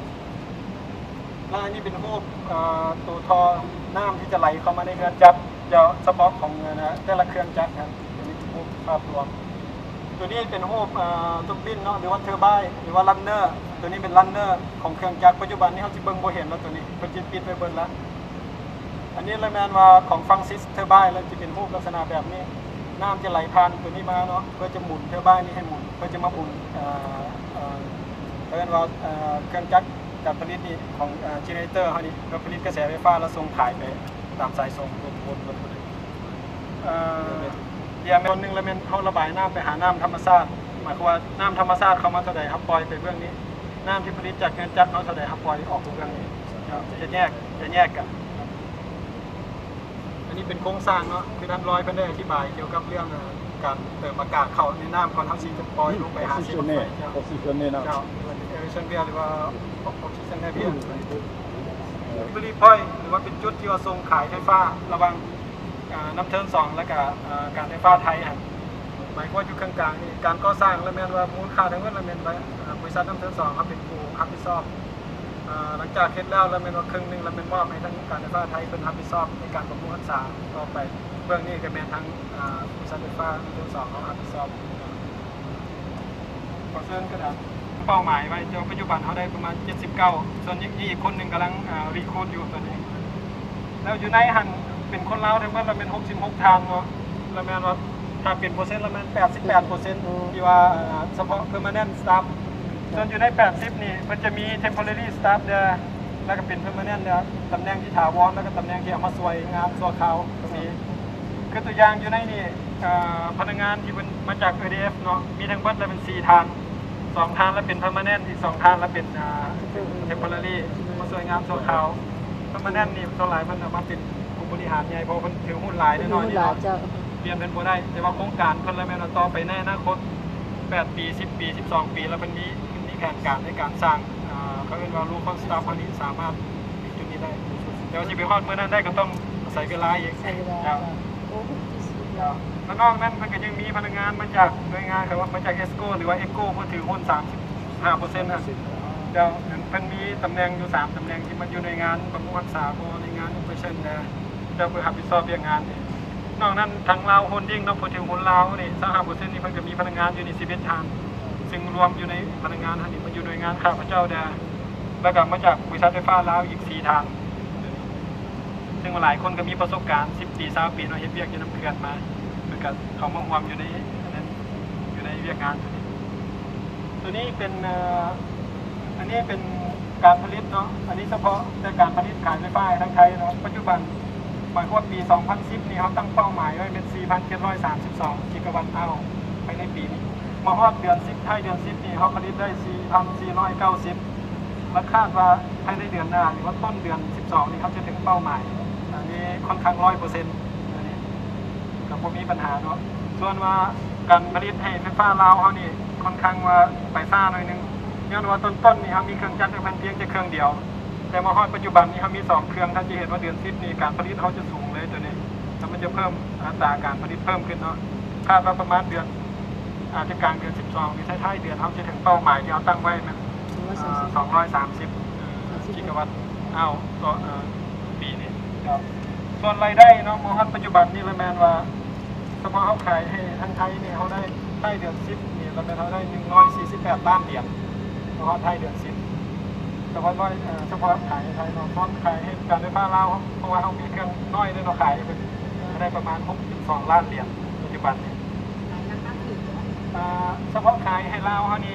ແລ້ວອັນນີ້ເປັນຮູບ ເອີ ໂຕທໍ່ນ້ຳທີ່ຈະໄຫຼເຂົ້າມາໃນເຮືອນຈັກ ແລ້ວສະເພາະຂອງ ເອີ ແຕ່ລະເຄື່ອງຈັກຫັ້ນ. ອັນນີ້ເປັນຮູບພາບລວມ. ຕົວນີ້ເປັນຮູບ ເອີ ຕຸກບິນເນາະ ຫຼືວ່າເທີບາຍ ຫຼືວ່າລັນເນີ. ຕົວນີ້ເປັນລັນເນີຂອງເຄື່ອງຈັກ. ປັດຈຸບັນນີ້ເຮົາຊິເບິ່ງບໍ່ເຫັນແລ້ວ ຕົວນີ້ເພິ່ນຈະປິດໄວ້ເບິດລະ. ອັນນີ້ລະແມ່ນວ່າຂອງ Francis Turbine ລະຈະເປັນຮູບລັກສະນະແບບນີ້. ນ້ຳຈະໄຫຼຜ່ານຕົວນີ້ມາເນາະ ເພື່ອຈະໝູນເທີບາຍນີ້ໃຫ້ໝູນ ເພື່ອຈະມາອຸ່ນ ເອີ ເອີ ເອີ້ນວ່າ ເອີ ເຄື່ອງຈັກການຜະລິດນີ້ຂອງ ເອີ generator ເຮົານີ້ ເພື່ອຜະລິດກະແສໄຟຟ້າ ແລ້ວສົ່ງຂາຍໄປຕາມສາຍສົ່ງ. ເອີ ເດຍແມ່ນໜຶ່ງລະແມ່ນເຮົາລະບາຍນ້ຳໄປຫານ້ຳທຳມະຊາດ ໝາຍຄວາມວ່ານ້ຳທຳມະຊາດເຂົ້າມາເທົ່າໃດ ເຮົາປ່ອຍໄປເບື້ອງນີ້ ນ້ຳທີ່ຜະລິດຈາກເຮືອນຈັກເຮົາເທົ່າໃດ ເຮົາປ່ອຍອອກໄປເບື້ອງນີ້. ເຮົາຈະແຍກ ຈະແຍກກັນ. ອັນນີ້ເປັນໂຄງສ້າງເນາະ ຄືທ່ານລອຍເພິ່ນໄດ້ອະທິບາຍກ່ຽວກັບເລື່ອງ ເອີ ການເຕີມອາກາດເຂົ້າໃນນ້ຳ ກ່ອນເຮົາຊິຈະປ່ອຍລົງໄປຫາເຊບັ້ງໄຟ. ເຈົ້າ ອອກຊີເຈນເນາະ ເຈົ້າ ເປັນ aeration vent ຫຼືວ່າ oxygen vent delivery point ຫຼືວ່າເປັນຈຸດທີ່ວ່າສົ່ງຂາຍໄຟຟ້າລະຫວ່າງ ອາ ນ້ຳເທີນສອງ ແລ້ວກະ ອາ ການໄຟຟ້າໄທຫັ້ນ. ໝາຍຄວາມຢູ່ເຄິ່ງກາງນີ້ ການກໍ່ສ້າງລະແມ່ນວ່າມູນຄ່າທັງໝົດລະແມ່ນ ອາ ບໍລິສັດນ້ຳເທີນສອງເຮົາເປັນຜູ້ຮັບຜິດຊອບ. ອາ ຫຼັງຈາກເຮັດແລ້ວລະແມ່ນວ່າເຄິ່ງໜຶ່ງລະແມ່ນມອບໃຫ້ທາງການໄຟຟ້າໄທເພິ່ນຮັບຜິດຊອບໃນການບຳລຸງຮັກສາຕໍ່ໄປ. ເບື້ອງນີ້ກະແມ່ນທາງ ອາ ບໍລິສັດໄຟຟ້ານ້ຳເທີນສອງເຮົາຮັບຜິດຊອບ. ຂໍເຊີນກະດານ. ເປົ້າໝາຍໄວ້ ແຕ່ວ່າປັດຈຸບັນເຮົາໄດ້ປະມານເຈັດສິບເກົ້າ ສ່ວນອີກຄົນໜຶ່ງກຳລັງ ອາ recruit ຢູ່ຕອນນີ້. ແລ້ວຢູ່ໃນຫັ້ນເປັນຄົນລາວທັງໝົດລະແມ່ນຫົກສິບຫົກທ່ານເນາະ ລະແມ່ນວ່າຖ້າເປັນເປີເຊັນລະແມ່ນແປດສິບແປດເປີເຊັນ ທີ່ວ່າ ອາ ສະເພາະ permanent staff. ສ່ວນຢູ່ໃນແປດສິບນີ້ເພິ່ນຈະມີ temporary staff ແດ່ ແລ້ວກໍເປັນເພີມາແນນ ແລ້ວຕຳແໜ່ງທີ່ຖາວອນ ແລ້ວກໍຕຳແໜ່ງທີ່ເອົາມາຊ່ວຍງານຊົ່ວຄາວກໍມີ. ຄືຕົວຢ່າງຢູ່ໃນນີ້ ເອີ ພະນັກງານທີ່ເພິ່ນມາຈາກ ເອດີເອັຟ ເນາະ ມີທັງເບິດລະເປັນສີ່ທ່ານ, ສອງທ່ານລະເປັນເພີມາແນນ ອີກສອງທ່ານລະເປັນ ເອີ ເທັມໂປຣາຣີ ມາຊ່ວຍງານຊົ່ວຄາວ. ເພີມາແນນນີ້ສ່ວນຫຼາຍເພິ່ນເອົາມາເປັນຜູ້ບໍລິຫານໃຫຍ່ ເພາະວ່າເພິ່ນຖືຫຸ້ນຫຼາຍແນ່ນອນ ເຈົ້າ ປ່ຽນເພິ່ນບໍ່ໄດ້. ແຕ່ວ່າໂຄງການເພິ່ນລະແມ່ນວ່າຕໍ່ໄປໃນອະນາຄົດ ແປດປີ ສິບປີ ສິບສອງປີ ລະເພິ່ນມີ ເພິ່ນມີແຜນການໃນການສ້າງ ເອີ ເຂົາເອີ້ນວ່າ ໂລຄອນສະຕາຟ ເຮົານີ້ສາມາດ ຈຸດນີ້ໄດ້. ແຕ່ວ່າຊິໄປຮອດມື້ນັ້ນໄດ້ກໍຕ້ອງອາໄສເວລາອີກ. ໃຊ້ເວລາ ເຈົ້າ ເຈົ້າ. ໂອ້ ເປັນທີ່ສຸດ ເຈົ້າ. ແລ້ວນອກນັ້ນເພິ່ນກໍຍັງມີພະນັກງານມາຈາກໜ່ວຍງານ ເຂົາວ່າມາຈາກ ເອັສໂກ ຫຼືວ່າ ເອັກໂກ ເພິ່ນຖືຫຸ້ນສາມສິບຫ້າເປີເຊັນຫັ້ນ. ເຈົ້າ. ເພິ່ນມີຕຳແໜ່ງຢູ່ສາມຕຳແໜ່ງ ທີ່ມາຢູ່ໜ່ວຍງານບຳລຸງຮັກສາ ບໍ່ ໜ່ວຍງານໂອເປີເຊີນ ແລະ ເຈົ້າເພິ່ນຮັບຜິດຊອບວຽກງານເອງ. ນອກນັ້ນທາງລາວໂຮນດິ້ງເນາະ ຜູ້ຖືຫຸ້ນລາວນີ້ ຊາວຫ້າເປີເຊັນນີ້ ເພິ່ນກໍມີພະນັກງານຢູ່ນີ້ສິບເອັດທ່ານ ຊຶ່ງລວມຢູ່ໃນພະນັກງານຫັ້ນນີ້ ມາຢູ່ໜ່ວຍງານຂ້າພະເຈົ້າແດ່ ແລ້ວກໍມາຈາກບໍລິສັດໄຟຟ້າລາວອີກສີ່ທ່ານ ຊຶ່ງວ່າຫຼາຍຄົນກໍມີປະສົບການສິບປີ ຊາວປີເນາະ ເຮັດວຽກຢູ່ນຳເຂື່ອນມາ ເພິ່ນກໍເຂົ້າມາຮ່ວມຢູ່ໃນອັນນັ້ນ ຢູ່ໃນວຽກງານໂຕນີ້. ໂຕນີ້ເປັນ ເອີ ອັນນີ້ເປັນການຜະລິດເນາະ ອັນນີ້ສະເພາະແຕ່ການຜະລິດຂາຍໄຟຟ້າໃຫ້ທາງໄທເນາະ. ປັດຈຸບັນ ໝາຍຄວາມວ່າປີສອງພັນສິບນີ້ ເຮົາຕັ້ງເປົ້າໝາຍໄວ້ແມ່ນສີ່ພັນເຈັດຮ້ອຍສາມສິບສອງກິກາວັດເອົາ ພາຍໃນປີນີ້. ມາຮອດເດືອນສິບ ທ້າຍເດືອນສິບນີ້ ເຮົາຜະລິດໄດ້ສີ່ພັນສີ່ຮ້ອຍເກົ້າສິບ ແລະ ຄາດວ່າພາຍໃນເດືອນໜ້າ ຫຼືວ່າຕົ້ນເດືອນສິບສອງນີ້ ເຮົາຈະເຖິງເປົ້າໝາຍ. ອັນນີ້ຄ່ອນຂ້າງຮ້ອຍເປີເຊັນ ອັນນີ້ກໍບໍ່ມີບັນຫາເນາະ. ສ່ວນວ່າການຜະລິດໃຫ້ໄຟຟ້າລາວເຮົານີ້ ຄ່ອນຂ້າງວ່າໄປຊ້າໜ້ອຍໜຶ່ງ ຍ້ອນວ່າຕົ້ນໆນີ້ ເຮົາມີເຄື່ອງຈັກໃຫ້ເພິ່ນພຽງແຕ່ເຄື່ອງດຽວ. ແຕ່ມາຮອດປັດຈຸບັນນີ້ ເຮົາມີສອງເຄື່ອງ ທ່ານຈະເຫັນວ່າເດືອນສິບນີ້ ການຜະລິດເຮົາຈະສູງເລີຍໂຕນີ້ ແລ້ວມັນຈະເພີ່ມອັດຕາການຜະລິດເພີ່ມຂຶ້ນເນາະ. ຄາດວ່າປະມານເດືອນ ອາດຈະກາງເດືອນສິບສອງ ຫຼືທ້າຍໆເດືອນ ເຮົາຈະເຖິງເປົ້າໝາຍທີ່ເຮົາຕັ້ງໄວ້ແມ່ນ ສອງຮ້ອຍສາມສິບ ສາມສິບ ເອີ ກິກາວັດເອົາຕໍ່ ເອີ ປີນີ້. ສ່ວນລາຍໄດ້ເນາະ ມາຮອດປັດຈຸບັນນີ້ລະແມ່ນວ່າ ສະເພາະເຮົາຂາຍໃຫ້ທາງໄທນີ້ ເຮົາໄດ້ ທ້າຍເດືອນສິບນີ້ລະແມ່ນເຮົາໄດ້ໜຶ່ງຮ້ອຍສີ່ສິບແປດລ້ານຫຼຽນ ມາຮອດທ້າຍເດືອນສິບ ສະເພາະ ເອີ ສະເພາະຂາຍໃຫ້ໄທເນາະ. ສ່ວນຂາຍໃຫ້ການໄຟຟ້າລາວ ເພາະວ່າເຮົາມີເຄື່ອງນ້ອຍເດ້ເນາະ ຂາຍໃຫ້ເພິ່ນ ໄດ້ປະມານຫົກຈຸດສອງລ້ານຫຼຽນ ປັດຈຸບັນນີ້. ອາ ສະເພາະຂາຍໃຫ້ລາວເຮົານີ້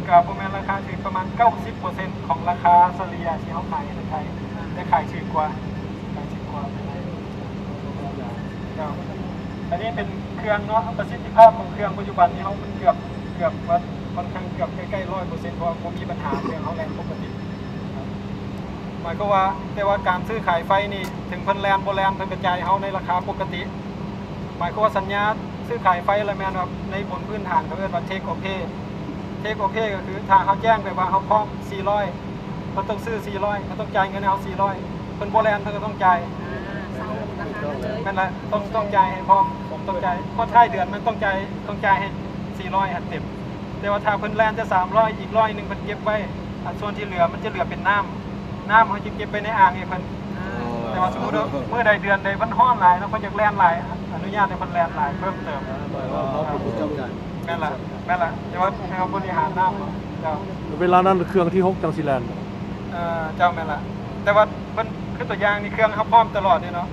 ກະບໍ່ແມ່ນລາຄາຖືກ ປະມານເກົ້າສິບເປີເຊັນຂອງລາຄາສະເລ່ຍທີ່ເຮົາຂາຍໃຫ້ທາງໄທ ແຕ່ຂາຍຖືກກວ່າ ຂາຍຖືກກວ່າ. ເຈົ້າ. ອັນນີ້ເປັນເຄື່ອງເນາະ ປະສິດທິພາບຂອງເຄື່ອງປັດຈຸບັນນີ້ເຮົາມັນເກືອບ ເກືອບວ່າ ຄ່ອນຂ້າງເກືອບໃກ້ໆຮ້ອຍເປີເຊັນ ເພາະວ່າບໍ່ມີບັນຫາ ເຄື່ອງເຮົາແລ່ນປົກກະຕິ. ໝາຍຄວາມວ່າ ແຕ່ວ່າການຊື້ຂາຍໄຟນີ້ ເຖິງເພິ່ນແລ່ນບໍ່ແລ່ນ ເພິ່ນກະຈ່າຍເຮົາໃນລາຄາປົກກະຕິ. ໝາຍຄວາມວ່າສັນຍາຊື້ຂາຍໄຟລະແມ່ນວ່າໃນບົນພື້ນຖານເຂົາເອີ້ນວ່າ ເທກໂອເພ ເທກໂອເພ ກໍຄືຖ້າເຮົາແຈ້ງໄປວ່າເຮົາພ້ອມສີ່ຮ້ອຍ ເພິ່ນຕ້ອງຊື້ສີ່ຮ້ອຍ ເພິ່ນຕ້ອງຈ່າຍເງິນໃຫ້ເຮົາສີ່ຮ້ອຍ ເພິ່ນບໍ່ແລ່ນເພິ່ນກໍຕ້ອງຈ່າຍ. ອ່າ ເຊົາລາຄາມາເລີຍ. ແມ່ນລະ ຕ້ອງ ຕ້ອງຈ່າຍໃຫ້ພ້ອມ ຕ້ອງຈ່າຍ ຮອດທ້າຍເດືອນມັນຕ້ອງຈ່າຍ ຕ້ອງຈ່າຍໃຫ້ສີ່ຮ້ອຍຫັ້ນເຕັມ. ແຕ່ວ່າຖ້າເພິ່ນແລ່ນແຕ່ສາມຮ້ອຍ ອີກຮ້ອຍໜຶ່ງເພິ່ນເກັບໄວ້ ອັນສ່ວນທີ່ເຫຼືອມັນຈະເຫຼືອເປັນນ້ຳ ນ້ຳເຮົາຈະເກັບໄວ້ໃນອ່າງໃຫ້ເພິ່ນ. ອ່າ ແຕ່ວ່າສົມມຸດວ່າມື້ໃດເດືອນໃດມັນຮ້ອນຫຼາຍເນາະ ເພິ່ນຢາກແລ່ນຫຼາຍ ອະນຸຍາດໃຫ້ເພິ່ນແລ່ນຫຼາຍເພີ່ມເຕີມ. ແມ່ນລະ ແມ່ນລະ ແຕ່ວ່າໃຫ້ເຮົາບໍລິຫານນ້ຳ. ເຈົ້າ. ເວລານັ້ນເຄື່ອງທີຫົກຈັ່ງຊິແລ່ນ. ເອີ ເຈົ້າ ແມ່ນລະ ແຕ່ວ່າເພິ່ນ ຄືຕົວຢ່າງນີ້ ເຄື່ອງເຮົາພ້ອມຕະຫຼອດເດ້ເນາະ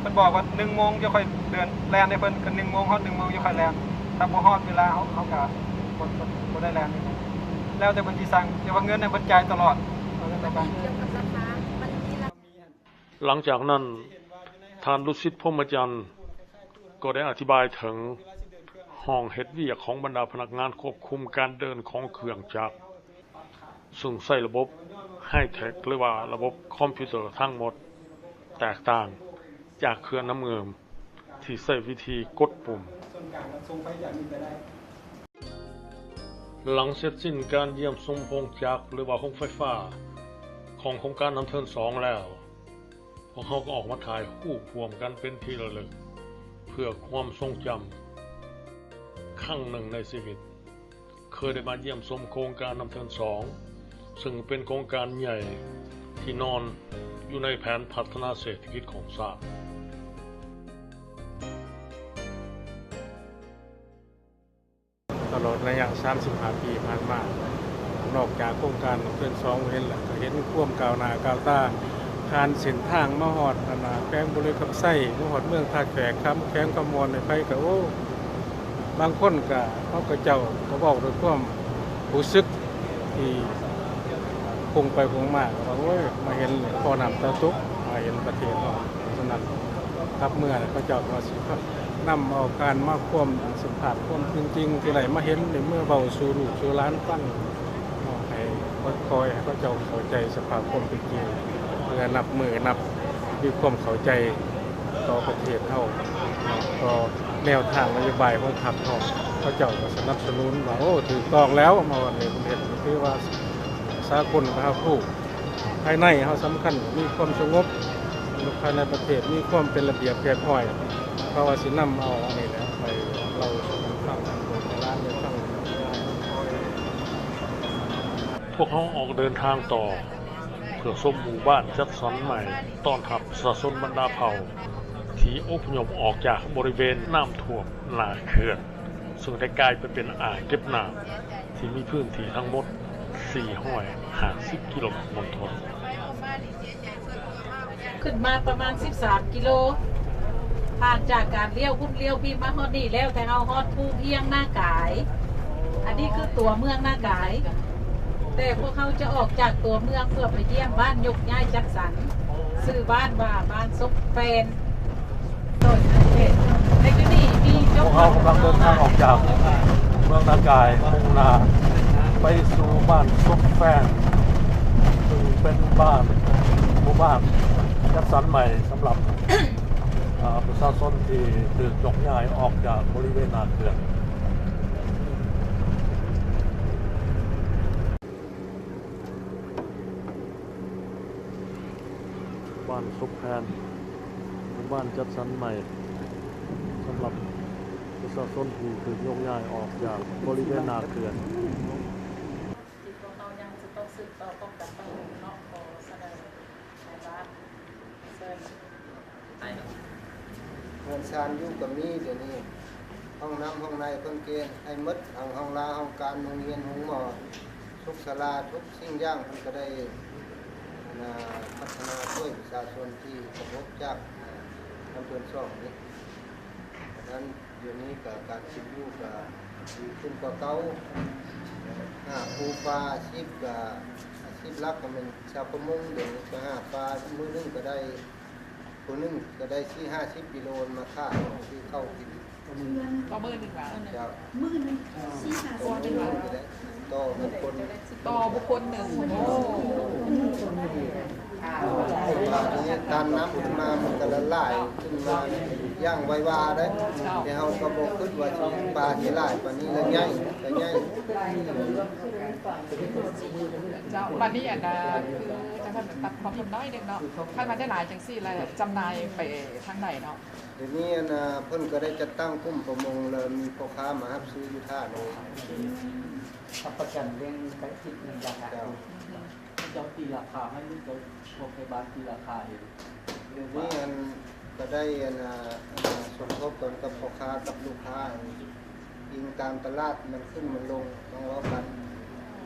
ເພິ່ນບອກວ່າໜຶ່ງໂມງຈະຄ່ອຍເດີນແລ່ນໃຫ້ເພິ່ນ ກໍໜຶ່ງໂມງ ຮອດໜຶ່ງໂມງຈະຄ່ອຍແລ່ນ. ຖ້າບໍ່ຮອດເວລາ ເຮົາ ເຮົາກະບໍ່ ບໍ່ ບໍ່ໄດ້ແລ່ນ ແລ້ວແຕ່ເພິ່ນຊິສັ່ງ ແຕ່ວ່າເງິນນັ້ນເພິ່ນຈ່າຍຕະຫຼອດ. ຫຼັງຈາກນັ້ນ ທ່ານ ດຸສິດ ພົມມະຈັນ ກໍໄດ້ອະທິບາຍເຖິງຫ້ອງເຮັດວຽກຂອງບັນດາພະນັກງານຄວບຄຸມການເດີນຂອງເຄື່ອງຈັກ ຊຶ່ງໃຊ້ລະບົບໄຮເທັກ ຫຼືວ່າລະບົບຄອມພິວເຕີທັງໝົດ, ແຕກຕ່າງຈາກເຂື່ອນນ້ຳງື່ມທີ່ໃຊ້ວິທີກົດປຸ່ມ. ຫຼັງເສັດສິ້ນການຢ້ຽມຊົມໂຮງຈັກ ຫຼືວ່າໂຮງໄຟຟ້າຂອງໂຄງການນ້ຳເທີນສອງແລ້ວ, ພວກເຮົາກໍອອກມາຖ່າຍຮູບຮ່ວມກັນເປັນທີ່ລະລຶກ ເພື່ອຄວາມຊົງຈຳ. ຄັ້ງໜຶ່ງໃນຊີວິດ ເຄີຍໄດ້ມາຢ້ຽມຊົມໂຄງການນ້ຳເທີນສອງ ຊຶ່ງເປັນໂຄງການໃຫຍ່ທີ່ນອນຢູ່ໃນແຜນພັດທະນາເສດຖະກິດຂອງຊາດ. ຕະຫຼອດໄລຍະສາມສິບຫ້າປີຜ່ານມາ, ນອກຈາກໂຄງການເຂື່ອນສອງເຫັນແລ້ວ, ກໍເຫັນຄວາມກ້າວໜ້າກ້າວຕາ, ຜ່ານເສັ້ນທາງມາຮອດອັນນ່າ ແຂວງບໍລິຄຳໄຊ, ມາຮອດເມືອງທ່າແຂກ, ຄຳ, ແຂວງຄຳມ່ວນ, ໃຜໆກໍ ໂອ້ ບາງຄົນກໍ ເຂົາເຈົ້າກໍເວົ້າດ້ວຍຄວາມຮູ້ສຶກທີ່ ຄົງໄປຄົງມາກໍວ່າ ໂອ້ຍ ມາເຫັນບໍ່ນ້ຳຕາຕົກ ມາເຫັນປະເທດເຮົາ. ສະນັ້ນ ກັບເມືອແລ້ວ ເຂົາເຈົ້າກໍວ່າຊິນຳເອົາການມາຄວາມ ສະພາບຄວາມເປັນຈິງທີ່ໄດ້ມາເຫັນ ໄດ້ເມືອເວົ້າສູ່ລູກສູ່ຫຼານຟັງເນາະ ໃຫ້ຄ່ອຍໆ ໃຫ້ເຂົາເຈົ້າເຂົ້າໃຈສະພາບຄວາມເປັນຈິງ ເພື່ອນັບມື້ນັບມີຄວາມເຂົ້າໃຈຕໍ່ປະເທດເຮົາເນາະ ຕໍ່ແນວທາງນະໂຍບາຍຂອງພັກເຮົາ. ເຂົາເຈົ້າກໍສະໜັບສະໜູນວ່າ ໂອ້ ຖືກຕ້ອງແລ້ວ ມາຮອດນີ້ເພິ່ນເຮັດ ຖືວ່າສາກົນເຮົາຮູ້. ພາຍໃນເຮົາສຳຄັນ ມີຄວາມສະຫງົບ ພາຍໃນປະເທດມີຄວາມເປັນລະບຽບຮຽບຮ້ອຍ ເພາະວ່າຊິນຳເອົາອັນນີ້ແຫຼະໄປເລົ່າສູ່ກັນຟັງ ໃຫ້ລູກໃຫ້ຫຼານໄດ້ຟັງ. ພວກເຮົາອອກເດີນທາງຕໍ່ ເພື່ອຊົມໝູ່ບ້ານຈັດສັນໃໝ່ ຕ້ອນຮັບປະຊາຊົນບັນດາເຜົ່າ ທີ່ອົບພະຍົບອອກຈາກບໍລິເວນນ້ຳຖ້ວມໜ້າເຂື່ອນ ເຊິ່ງໄດ້ກາຍໄປເປັນອ່າງເກັບນ້ຳ ທີ່ມີພື້ນທີ່ທັງໝົດສີ່ຮ້ອຍຫ້າສິບກິໂລເມັດມົນທົນ. ຂຶ້ນມາປະມານສິບສາມກິໂລ ຜ່ານຈາກການລ້ຽວພຸ້ນລ້ຽວພີ້ມາຮອດນີ້ແລ້ວ ແຕ່ເຮົາຮອດພູພຽງນາກາຍ. ອັນນີ້ຄືຕົວເມືອງນາກາຍ ແຕ່ພວກເຮົາຈະອອກຈາກຕົວເມືອງເພື່ອໄປຢ້ຽມບ້ານຍົກຍ້າຍຈັດສັນ ຊື່ບ້ານວ່າບ້ານສົກແຟນ. ພວກເຮົາກຳລັງເດີນທາງອອກຈາກເມືອງນາກາຍ ມຸ່ງໜ້າໄປສູ່ບ້ານສົກແຟນ ຊຶ່ງເປັນບ້ານ ໝູ່ບ້ານຈັດສັນໃໝ່ສຳລັບ ເອີ ປະຊາຊົນທີ່ຖືກຍົກຍ້າຍອອກຈາກບໍລິເວນໜ້າເຂື່ອນ. ບ້ານສົກແຟນ ເປັນບ້ານຈັດສັນໃໝ່ສຳລັບປະຊາຊົນທີ່ຖືກຍົກຍ້າຍອອກຈາກບໍລິເວນໜ້າເຂື່ອນ. ທີ່ພວກເຮົາຍັງຈະຕ້ອງສືບຕໍ່ປ້ອງກັນປັບປຸງເນາະ ຂໍສະເໜີໃຫ້ບ້ານເຊີນ. ເຮືອນຊານຢູ່ກໍມີດຽວນີ້ ຫ້ອງນ້ຳຫ້ອງໃນເພິ່ນເກໃຫ້ໝົດ ທັງຫ້ອງລາ ຫ້ອງການ ໂຮງຮຽນ ໂຮງໝໍ ທຸກສາລາ ທຸກສິ່ງຢ່າງ ເພິ່ນກໍໄດ້ ອັນນ່າ ພັດທະນາຊ່ວຍປະຊາຊົນທີ່ປະສົບຈາກ ອ່າ ນ້ຳຖ້ວມສອງນີ້. ສະນັ້ນ ດຽວນີ້ກໍການເປັນຢູ່ກໍດີຂຶ້ນກວ່າເກົ່າ. ຫາປູປາ ອາຊີບກໍ ອາຊີບຫຼັກກໍແມ່ນຊາວປະມົງ. ດຽວນີ້ໄປຫາປາ ມື້ໜຶ່ງກໍໄດ້ ຜູ້ໜຶ່ງກໍໄດ້ສີ່ຫ້າສິບກິໂລມາຂາຍ ຊື້ເຂົ້າກິນ. ຕໍ່ມື້ໜຶ່ງວ່າ? ເຈົ້າ. ມື້ໜຶ່ງສີ່ຫ້າສິບກິໂລ. ຕໍ່ບຸກຄົນ ຕໍ່ບຸກຄົນໜຶ່ງ. ໂອ້ ຕາມນ້ຳຂຶ້ນມາ ມັນກໍລະຫຼາຍຂຶ້ນມາຢ່າງໄວວາເດ້. ເຈົ້າ. ແຕ່ເຮົາກໍບໍ່ຄິດວ່າຊິ ປາຊິຫຼາຍປານນີ້ ລະໃຫຍ່ ລະໃຫຍ່. ເຈົ້າ. ບາດນີ້ ອັນນ່າ ຄືຈັ່ງຊັ້ນ ຕັດຄວາມເຫັນໜ້ອຍໜຶ່ງເນາະ ຄັນວ່າໄດ້ຫຼາຍຈັ່ງຊີ້ ລະຈຳໜ່າຍໄປທາງໃດເນາະ? ດຽວນີ້ ອັນນ່າ ເພິ່ນກໍໄດ້ຈັດຕັ້ງກຸ່ມປະມົງ ລະມີພໍ່ຄ້າມາຮັບຊື້ຢູ່ທ່າເລີຍ. ຮັບປະກັນເລື່ອງໃກ້ຊິດແມ່ນບໍ່? ເຈົ້າ. ເຈົ້າຕີລາຄາໃຫ້ ຫຼືເຈົ້າພວກໄທບ້ານຕີລາຄາເອງ? ດຽວນີ້ ອັນ ກໍໄດ້ ອັນນ່າ ສົມທົບກັນກັບພໍ່ຄ້າກັບລູກຄ້າ ອີງຕາມຕະຫຼາດມັນຂຶ້ນມັນລົງ ຕ້ອງເວົ້າກັນ.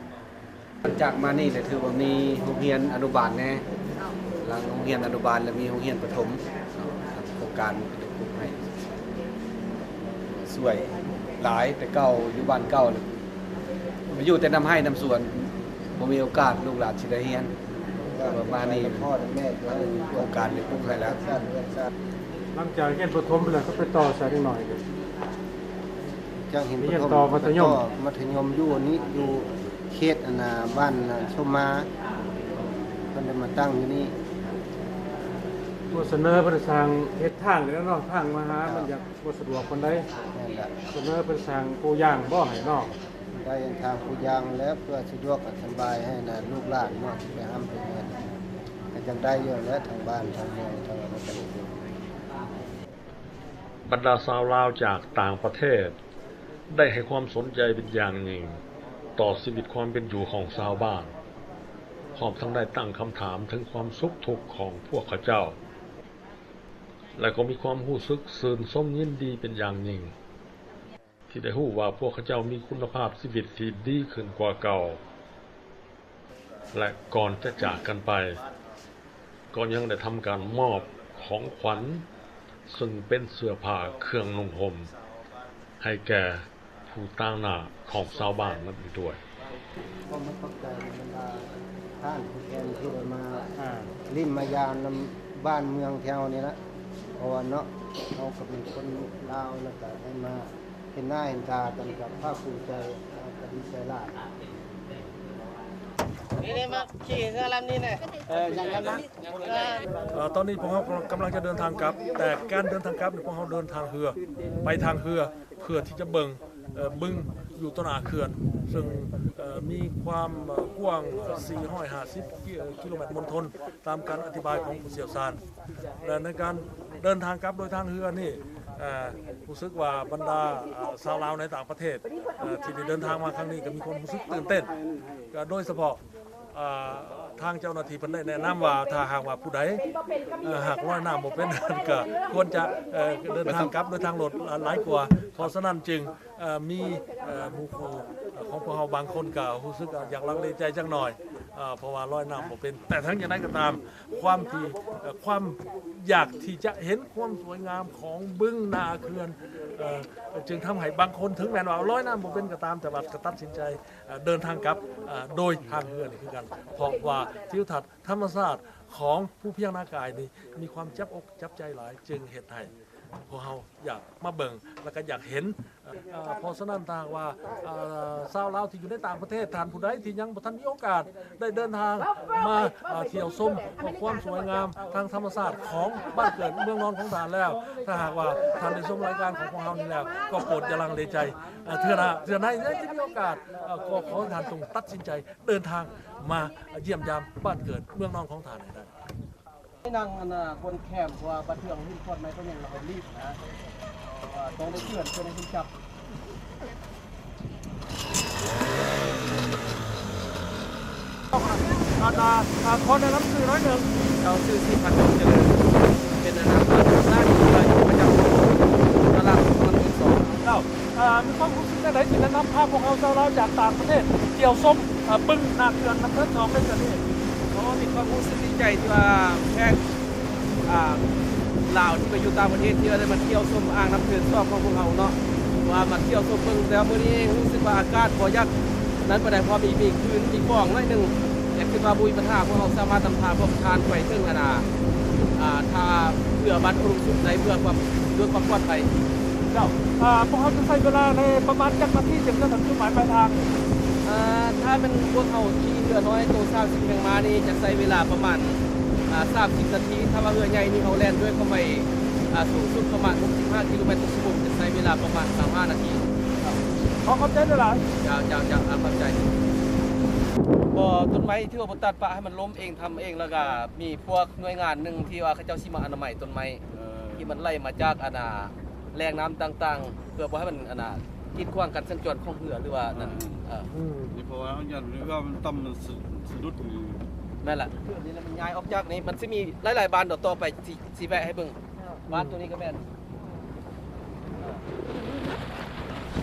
ຫຼັງຈາກມານີ້ແຫຼະ ຖືວ່າມີໂຮງຮຽນອະນຸບານແດ່ ຫຼັງໂຮງຮຽນອະນຸບານ ແລ້ວມີໂຮງຮຽນປະຖົມ ໂຄງການເປັນຜູ້ໃຫ້ຊ່ວຍຫຼາຍ. ແຕ່ເກົ່າຢູ່ບ້ານເກົ່າ ໄປຢູ່ແຕ່ນຳໄຮ່ນຳສວນ ບໍ່ມີໂອກາດລູກຫຼານຊິໄດ້ຮຽນ. ແຕ່ວ່າມານີ້ ໂຄງການໄດ້ປຸກໃຫ້ແລ້ວ. ຫຼັງຈາກຮຽນປະຖົມແລ້ວ ກໍໄປຕໍ່ໃສເດັກນ້ອຍ? ຈາກຮຽນປະຖົມ ຮຽນຕໍ່ມັດທະຍົມ ໄປຕໍ່ມັດທະຍົມຢູ່ນີ້ ຢູ່ເຂດ ອັນນ່າ ບ້ານສົມມາ ເພິ່ນໄດ້ມາຕັ້ງຢູ່ນີ້. ໂອ້ ສະເໜີເພິ່ນສ້າງເຮັດທາງນີ້ແຫຼະເນາະ ທາງມາຫາ ມັນຢາກບໍ່ສະດວກປານໃດ. ແມ່ນລະ. ສະເໜີເພິ່ນສ້າງປູຢາງບໍ່ໃຫ້ເນາະ? ໄດ້ທາງປູຢາງແລ້ວ ເພື່ອສະດວກສະບາຍໃຫ້ນະ ລູກຫຼານເນາະ ຊິໄປຮ່ຳໄປຮຽນ ກໍຈັ່ງໄດ້ຢູ່ແຫຼະ ທາງບ້ານທາງເມືອງ ທາງອັນນັ້ນກໍໄດ້ຢູ່. ບັນດາຊາວລາວຈາກຕ່າງປະເທດ ໄດ້ໃຫ້ຄວາມສົນໃຈເປັນຢ່າງຍິ່ງຕໍ່ຊີວິດຄວາມເປັນຢູ່ຂອງຊາວບ້ານ, ພ້ອມທັງໄດ້ຕັ້ງຄຳຖາມເຖິງຄວາມສຸກທຸກຂອງພວກເຂົາເຈົ້າ ແລະ ກໍມີຄວາມຮູ້ສຶກຊື່ນຊົມຍິນດີເປັນຢ່າງຍິ່ງ ທີ່ໄດ້ຮູ້ວ່າພວກເຂົາເຈົ້າມີຄຸນນະພາບຊີວິດທີ່ດີຂຶ້ນກວ່າເກົ່າ. ແລະ ກ່ອນຈະຈາກກັນໄປ ກໍຍັງໄດ້ທຳການມອບຂອງຂວັນ ເຊິ່ງເປັນເສື້ອຜ້າເຄື່ອງນຸ່ງຫົ່ມ ໃຫ້ແກ່ຜູ້ຕາງໜ້າຂອງຊາວບ້ານນັ້ນອີກດ້ວຍ. ຂໍຂອບໃຈບັນດາ ທ່ານຜູ້ແທນທີ່ໄດ້ມາ ອ່າ ຫຼິ້ນມາຢາມນຳບ້ານເມືອງແຖວນີ້ລະ ເພາະວ່າເນາະ ເຮົາກໍເປັນຄົນລາວ ແລ້ວກໍໄດ້ມາເຫັນໜ້າເຫັນຕາກັນ ກໍພາກພູມໃຈ ແລ້ວກໍດີໃຈຫຼາຍ. ນີ້ ນີ້ ມາຂີ່ເຮືອລຳນີ້ແຫຼະ ເອີ ຍັງ ຍັງ ຍັງ ເອີ ຕອນນີ້ພວກເຮົາກຳລັງຈະເດີນທາງກັບ ແຕ່ການເດີນທາງກັບນີ້ ພວກເຮົາເດີນທາງເຮືອ ໄປທາງເຮືອ ເພື່ອທີ່ຈະເບິ່ງ ເອີ ບຶງຢູ່ຕໍ່ໜ້າເຂື່ອນ ເຊິ່ງ ເອີ ມີຄວາມ ເອີ ກວ້າງ ເອີ ສີ່ຮ້ອຍຫ້າສິບ ກິ ເອີ ກິໂລແມັດມົນທົນ ຕາມການອະທິບາຍຂອງຜູ້ຊ່ຽວຊານ ແລະ ໃນການເດີນທາງກັບໂດຍທາງເຮືອນີ້ ເອີ ຮູ້ສຶກວ່າບັນດາ ເອີ ຊາວລາວໃນຕ່າງປະເທດ ເອີ ທີ່ໄດ້ເດີນທາງມາຄັ້ງນີ້ ກໍມີຄວາມຮູ້ສຶກຕື່ນເຕັ້ນ ກໍໂດຍສະເພາະ ອ່າ ທາງເຈົ້າໜ້າທີ່ເພິ່ນໄດ້ແນະນຳວ່າ ຖ້າຫາກວ່າຜູ້ໃດ ເອີ ຫາກລອຍນ້ຳບໍ່ເປັນ ກໍຄວນຈະ ເອີ ເດີນທາງກັບໂດຍທາງລົດຫຼາຍກວ່າ. ເພາະສະນັ້ນຈຶ່ງ ເອີ ມີ ເອີ ໝູ່ຄູ່ຂອງພວກເຮົາບາງຄົນກໍຮູ້ສຶກຢາກລັງເລໃຈຈັກໜ່ອຍ ເອີ ເພາະວ່າລອຍນ້ຳບໍ່ເປັນ. ແຕ່ເຖິງຢ່າງໃດກໍຕາມ ຄວາມທີ່ ເອີ ຄວາມຢາກທີ່ຈະເຫັນຄວາມສວຍງາມຂອງບຶງໜ້າເຂື່ອນ ເອີ ຈຶ່ງທຳໃຫ້ບາງຄົນ ເຖິງແມ່ນວ່າລອຍນ້ຳບໍ່ເປັນກໍຕາມ ແຕ່ວ່າກໍຕັດສິນໃຈ ເອີ ເດີນທາງກັບ ເອີ ໂດຍທາງເຮືອນີ້ຄືກັນ ເພາະວ່າທິວທັດທຳມະຊາດຂອງພູພຽງນາກາຍນີ້ ມີຄວາມຈັບອົກຈັບໃຈຫຼາຍ ຈຶ່ງເຮັດໃຫ້ພວກເຮົາຢາກມາເບິ່ງ ແລ້ວກໍຢາກເຫັນ. ເອີ ເພາະສະນັ້ນ ຖ້າຫາກວ່າ ເອີ ຊາວລາວທີ່ຢູ່ໃນຕ່າງປະເທດ ທ່ານຜູ້ໃດທີ່ຍັງບໍ່ທັນມີໂອກາດໄດ້ເດີນທາງມາ ເອີ ທ່ຽວຊົມຄວາມສວຍງາມທາງທຳມະຊາດຂອງບ້ານເກີດເມືອງນອນຂອງທ່ານແລ້ວ, ຖ້າຫາກວ່າທ່ານໄດ້ຊົມລາຍການຂອງພວກເຮົານີ້ແລ້ວ ກໍໂປດຢ່າລັງເລໃຈ. ເອີ ເທື່ອໜ້າ ເທື່ອໃນທີ່ມີໂອກາດ ເອີ ກໍຂໍໃຫ້ທ່ານຈົ່ງຕັດສິນໃຈເດີນທາງມາຢ້ຽມຢາມບ້ານເກີດເມືອງນອນຂອງທ່ານໃຫ້ໄດ້. ນັ່ງອັນນ່າ ບົນແຄມ ເພາະວ່າບາດເທື່ອເຮົາຫຼິ້ນຄອນໄມ້ກໍຍັງ ເຮົາລີບນະ ເພາະວ່າຕ້ອງໄດ້ເຕືອນ ເພື່ອໃຫ້ເພິ່ນຈັບ. ອັນນ່າ ຂໍແນະນຳຊື່ໜ້ອຍໜຶ່ງ. ເຈົ້າ ຊື່ສີພັນ ຈົງຈະເລີນ ເປັນອັນນ່າ ປະທານທີ່ວ່າຢູ່ປະຈຳຕະຫຼາດນຳເທີນສອງ. ເຈົ້າ ອ່າ ມີຄວາມຮູ້ສຶກແນວໃດທີ່ໄດ້ນຳພາພວກເຮົາຊາວລາວຈາກຕ່າງປະເທດທ່ຽວຊົມ ອ່າ ບຶງໜ້າເຂື່ອນນ້ຳເທີນສອງໃນເທື່ອນີ້? ໂອ້ ມີຄວາມຮູ້ສຶກດີໃຈທີ່ວ່າແຂກ ອ່າ ລາວທີ່ໄປຢູ່ຕ່າງປະເທດ ທີ່ວ່າໄດ້ມາທ່ຽວຊົມອ່າງນ້ຳເທີນສອງຂອງພວກເຮົາເນາະ ວ່າມາທ່ຽວຊົມເບິ່ງ. ແຕ່ວ່າມື້ນີ້ຮູ້ສຶກວ່າອາກາດບໍ່ຢາກນັ້ນປານໃດ ເພາະມີ ມີຄື້ນມີຟອງໜ້ອຍໜຶ່ງ ແຕ່ຄິດວ່າບໍ່ມີບັນຫາ ພວກເຮົາສາມາດນຳພາພວກທ່ານໄປເຖິງອັນນ່າ ອ່າ ທ່າເຮືອບ້ານໂພນມສຸກໄດ້ ເພື່ອຄວາມ ດ້ວຍຄວາມປອດໄພ. ເຈົ້າ ອ່າ ພວກເຮົາຈະໃຊ້ເວລາໃນປະມານຈັກນາທີ ເຖິງຈະເຖິງຈຸດໝາຍປາຍທາງ? ອ່າ ຖ້າແມ່ນພວກເຮົາຂີ່ເຮືອນ້ອຍໂຕສາມສິບແຮງມ້ານີ້ ຈະໃຊ້ເວລາປະມານ ອ່າ ສາມສິບນາທີ. ຖ້າວ່າເຮືອໃຫຍ່ນີ້ ເຮົາແລ່ນດ້ວຍຄວາມໄວ ອ່າ ສູງສຸດປະມານຫົກສິບຫ້າກິໂລແມັດຕໍ່ຊົ່ວໂມງ ຈະໃຊ້ເວລາປະມານຊາວຫ້ານາທີ. ເຈົ້າ ຂໍຂອບໃຈຫຼາຍໆ. ເຈົ້າ ເຈົ້າ ເຈົ້າ ອ່າ ຂອບໃຈ. ບໍ່ ຕົ້ນໄມ້ຖືວ່າບໍ່ຕັດ ປະໃຫ້ມັນລົ້ມເອງ ທຳເອງ ແລ້ວກະມີພວກໜ່ວຍງານໜຶ່ງທີ່ວ່າເຂົາເຈົ້າຊິມາອະນາໄມຕົ້ນໄມ້ ເອີ ທີ່ມັນໄຫຼມາຈາກອັນນ່າ ແຫຼ່ງນ້ຳຕ່າງໆ ເພື່ອບໍ່ໃຫ້ມັນອັນນ່າ ກີດຂວາງການສັນຈອນຂອງເຮືອ ຫຼືວ່ານັ້ນ. ເອີ ເອີ ອືມ ນີ້ເພາະວ່າຢ້ານເຮືອມັນຕ່ຳ ມັນສະ ສະດຸດ. ແມ່ນລະ ນີ້ລະ ມັນຍ້າຍອອກຈາກນີ້ ມັນຊິມີຫຼາຍໆບ້ານ ດອກຕໍ່ໄປ ຊິ ຊິແວະໃຫ້ເບິ່ງ. ບ້ານໂຕນີ້ກໍແມ່ນ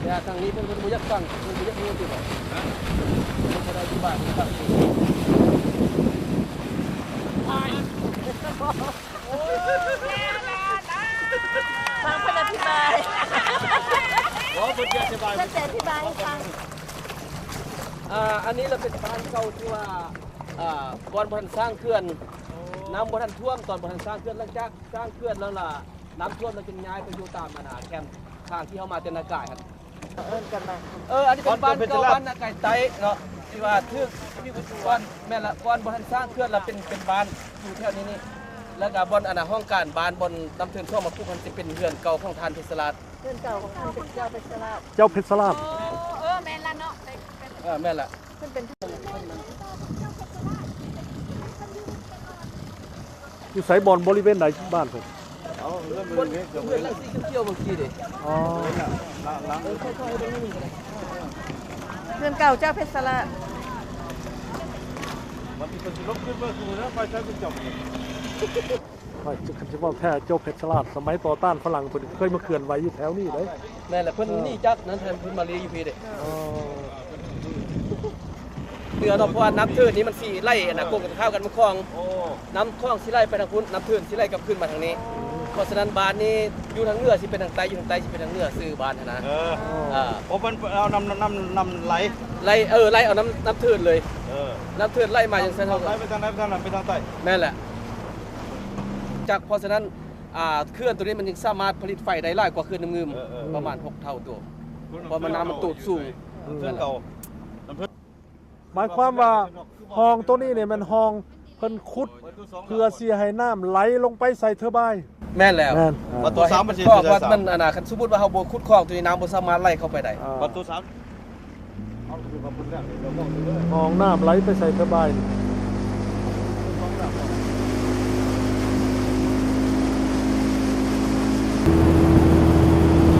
ແຕ່ທາງນີ້ເພິ່ນ ເພິ່ນບໍ່ຢາກຟັງ ເພິ່ນບໍ່ຢາກຮູ້ຕິ. ຮະ? ເພິ່ນບໍ່ໄດ້ຢູ່ບ້ານ ຟັງເພິ່ນອະທິບາຍ. ບໍ່ ເພິ່ນຈະອະທິບາຍ ເພິ່ນຈະອະທິບາຍໃຫ້ຟັງ. ອ່າ ອັນນີ້ລະເປັນບ້ານເກົ່າທີ່ວ່າ ອ່າ ບ່ອນບໍ່ທັນສ້າງເຂື່ອນ ນ້ຳບໍ່ທັນຖ້ວມ ຕອນບໍ່ທັນສ້າງເຂື່ອນ. ຫຼັງຈາກສ້າງເຂື່ອນແລ້ວລະ ນ້ຳຖ້ວມແລ້ວຈຶ່ງຍ້າຍໄປຢູ່ຕາມອັນນ່າ ແຄມທາງທີ່ເຮົາມາແຕ່ນາກາຍຫັ້ນ. ເອີ້ນກັນມາ ເອີ ອັນນີ້ເປັນບ້ານເກົ່າ ບ້ານນາກາຍໃຕ້ເນາະ ທີ່ວ່າຖືກ ທີ່ວ່າກ່ອນ ແມ່ນລະ ກ່ອນບໍ່ທັນສ້າງເຂື່ອນລະເປັນ ເປັນບ້ານຢູ່ແຖວນີ້ນີ້ ແລ້ວກະບ່ອນອັນນ່າ ຫ້ອງການບ້ານ ບ່ອນນ້ຳເທີນສອງມາປຸກຫັ້ນ ຊິເປັນເຮືອນເກົ່າຂອງທ່ານເພັດສະລາດ. ເຮືອນເກົ່າຂອງທ່ານເປັນເຈົ້າເພັດສະລາດ. ເຈົ້າເພັດສະລາດ. ອໍ ເອີ ແມ່ນລະເນາະ. ເອີ ແມ່ນລະ. ເພິ່ນເປັນ ຢູ່ໃສ ບ່ອນບໍລິເວນໃດ ບ້ານເພິ່ນ? ເອົາ ເຮືອນ ເຮືອນຫຼັງສີຂຽວໆ ເມື່ອກີ້ເດ້. ອໍ ເຮືອນເກົ່າເຈົ້າເພັດສະລາດ. ບັດນີ້ເພິ່ນຊິລົງຂຶ້ນເມືອຄືນະ ໄປໃຊ້ເປັນເຈົ້າ. ຂ້ອຍຈະ ຄັນຊິເວົ້າແທ້ ເຈົ້າເພັດສະລາດ ສະໄໝຕໍ່ຕ້ານຝຣັ່ງ ເພິ່ນເຄີຍມາເຄື່ອນໄຫວຢູ່ແຖວນີ້ເດ້. ແມ່ນແຫຼະ ເພິ່ນ ເອີ ໜີຈາກນັ້ນ ເພິ່ນມາລີຢູ່ພີ້ເດ້. ອໍ ເໜືອເນາະ ເພາະວ່ານ້ຳເທີນນີ້ມັນຊິໄຫຼ ອັນນ່າ ກົງກັນຂ້າວກັນ ນ້ຳຂອງ ນ້ຳຂອງຊິໄຫຼໄປທາງພຸ້ນ ນ້ຳເທີນຊິໄຫຼກັບຄືນມາທາງນີ້. ເພາະສະນັ້ນ ບ້ານນີ້ຢູ່ທາງເໜືອຊິເປັນທາງໃຕ້ ຢູ່ທາງໃຕ້ຊິເປັນທາງເໜືອ ຊື່ບ້ານຫັ້ນນະ. ເອີ ເອີ ເພາະມັນເອົານ້ຳ ນ້ຳ ນ້ຳໄຫຼ ໄຫຼ ເອີ ໄຫຼເອົານ້ຳ ນ້ຳເທີນເລີຍ. ເອີ ນ້ຳເທີນໄຫຼມາຈັ່ງຊັ້ນ ເຮົາ ໄປທາງໃດ ໄປທາງນັ້ນ ໄປທາງໃຕ້ ແມ່ນແຫຼະ ຈາກ ເພາະສະນັ້ນ ອ່າ ເຂື່ອນໂຕນີ້ມັນຍັງສາມາດຜະລິດໄຟໄດ້ຫຼາຍກວ່າເຂື່ອນນ້ຳງື່ມ ເອີ ເອີ ປະມານຫົກເທົ່າຕົວ ເພາະມັນນ້ຳມັນໂຕດສູງ ເຂື່ອນເກົ່າ. ໝາຍຄວາມວ່າຮ່ອງໂຕນີ້ນີ້ແມ່ນຮ່ອງເພິ່ນຂຸດ ເພື່ອຊິໃຫ້ນ້ຳໄຫຼລົງໄປໃສ່ເທີບາຍ. ແມ່ນແລ້ວ ແມ່ນ ອ່າ ປະຕູສາມມັນຊິ ເພາະວ່າມັນ ອັນນ່າ ຄັນສົມມຸດວ່າເຮົາບໍ່ຂຸດຄອງໂຕນີ້ ນ້ຳບໍ່ສາມາດໄຫຼເຂົ້າໄປໄດ້. ອ່າ ປະຕູສາມ ເອົາຄືວ່າເພິ່ນແລ້ວນີ້ ເຮົາເວົ້າຢູ່ເລີຍ ຮ່ອງນ້ຳໄຫຼໄປໃສ່ເທີບາຍນີ້.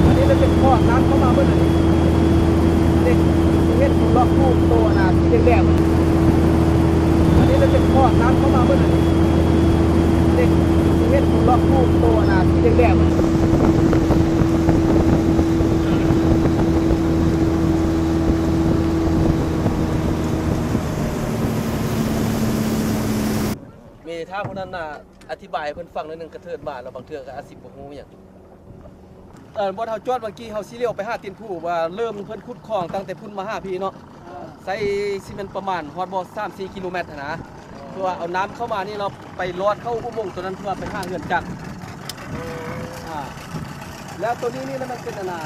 ອັນນີ້ລະເປັນຂອດນ້ຳເຂົ້າມາເບິດອັນນີ້ ເຮັດ ເຮັດລັອກຮູບໂຕອັນນ່າສີແດງໆ ອັນນີ້ລະເປັນຂອດນ້ຳເຂົ້າມາເບິດອັນນີ້ ເຮັດ ເຮັດລັອກຮູບໂຕອັນນ່າສີແດງໆ. ມີຖ້າຜູ້ນັ້ນນະ ອະທິບາຍໃຫ້ເພິ່ນຟັງໜ້ອຍໜຶ່ງກະເທີດມາ ແລ້ວບາງເທື່ອກະອາດຊິບໍ່ຮູ້ຫຍັງ. ເອີ ບ່ອນເຮົາຈອດເມື່ອກີ້ ເຮົາຊິລ້ຽວໄປຫາຕີນພູ ວ່າເລີ່ມເພິ່ນຂຸດຄອງຕັ້ງແຕ່ພຸ້ນມາຫາພີ້ເນາະ ໃສ່ຊິແມ່ນປະມານຮອດບໍ່ ສາມສີ່ກິໂລແມັດຫັ້ນນະ ເພື່ອວ່າເອົານ້ຳເຂົ້າມານີ້ ແລ້ວໄປລອດເຂົ້າອຸໂມງໂຕນັ້ນ ເພື່ອໄປຫາເຮືອນຈັກ ອາ ແລ້ວໂຕນີ້ນີ້ນະ ມັນເປັນອັນນ່າ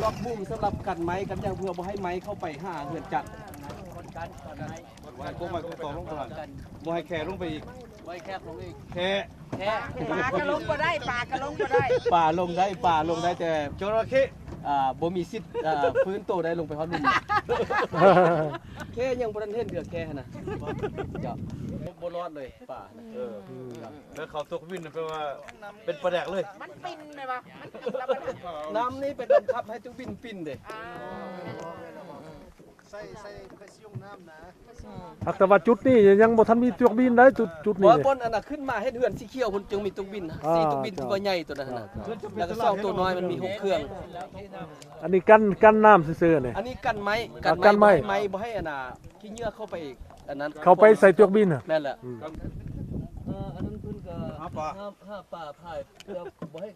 ລັອກບູມສຳລັບກັນໄມ້ກັນຫຍັງ ເພື່ອບໍ່ໃຫ້ໄມ້ເຂົ້າໄປຫາເຮືອນຈັກ. ບໍ່ໃຫ້ກົກໄມ້ກົກຕອກລົງໄປຫັ້ນ ບໍ່ໃຫ້ແຂ້ລົງໄປອີກ ບໍ່ໃຫ້ແຂ້ລົງອີກ ແຂ້ ແຂ້ ປາກະລົງບໍ່ໄດ້ ປາກະລົງບໍ່ໄດ້ ປາລົງໄດ້ ປາລົງໄດ້ ແຕ່ ຈະລະເຄ ອ່າ ບໍ່ມີສິດ ອ່າ ຟື້ນໂຕໄດ້ລົງໄປຮອດລຸ່ມ ແຂ້ຍັງບໍ່ທັນເຫັນເທື່ອ ແຂ້ຫັ້ນນະ ເຈົ້າ ບໍ່ລອດເລີຍປາ ເອີ ແລ້ວເຂົາຕົກວິນແປວ່າເປັນປາແດກເລີຍ ມັນປິ່ນແມ່ນບໍ່ ມັນປິ່ນ ນ້ຳນີ້ໄປບັງຄັບໃຫ້ຕົກວິນປິ່ນເດ້ ໃສ່ ໃສ່ ໃສ່ ຫາກແຕ່ວ່າຈຸດນີ້ຍັງບໍ່ທັນມີຕົກບິນໄດ໋ ຈຸດ ຈຸດນີ້ ບໍ່ ບ່ອນອັນນ່າຂຶ້ນມາເຮັດເຮືອນສີຂຽວພຸ້ນຈຶ່ງມີຕົກບິນ ອ່າ ສີ່ຕົກບິນທີ່ວ່າໃຫຍ່ໂຕນັ້ນນະ ເຈົ້າ ແລ້ວກະສອງໂຕນ້ອຍມັນມີຫົກເຄື່ອງ ອັນນີ້ກັນ ກັນນ້ຳຊື່ໆນີ້ ອັນນີ້ກັນໄມ້ ອ່າ ກັນໄມ້ ກັນໄມ້ ບໍ່ໃຫ້ໄມ້ ບໍ່ໃຫ້ອັນນ່າຂີ້ເຫຍື້ອເຂົ້າໄປອັນນັ້ນ ເຂົ້າໄປໃສ່ຕົກບິນ ແມ່ນແຫຼະ ອືມ ເອີ ອັນນັ້ນເພິ່ນກະຫາປາ ຫາ ຫາປາພາຍ ແຕ່ບໍ່ໃຫ້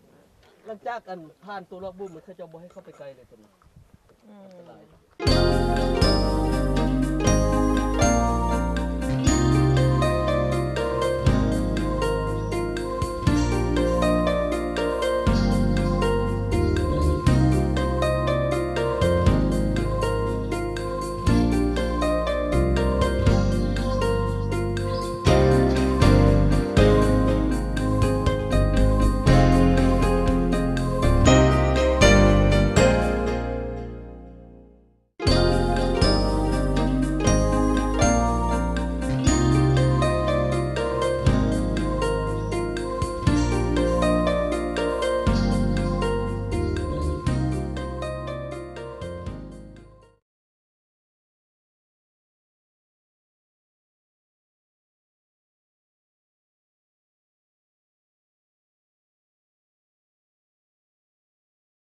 ຫຼັງຈາກອັນຜ່ານຕົວລອກບຸ້ມ ເຂົາເຈົ້າບໍ່ໃຫ້ເຂົ້າໄປໃກ້ເລີຍໂຕນັ້ນ ອືມ ອັນຕະລາຍ.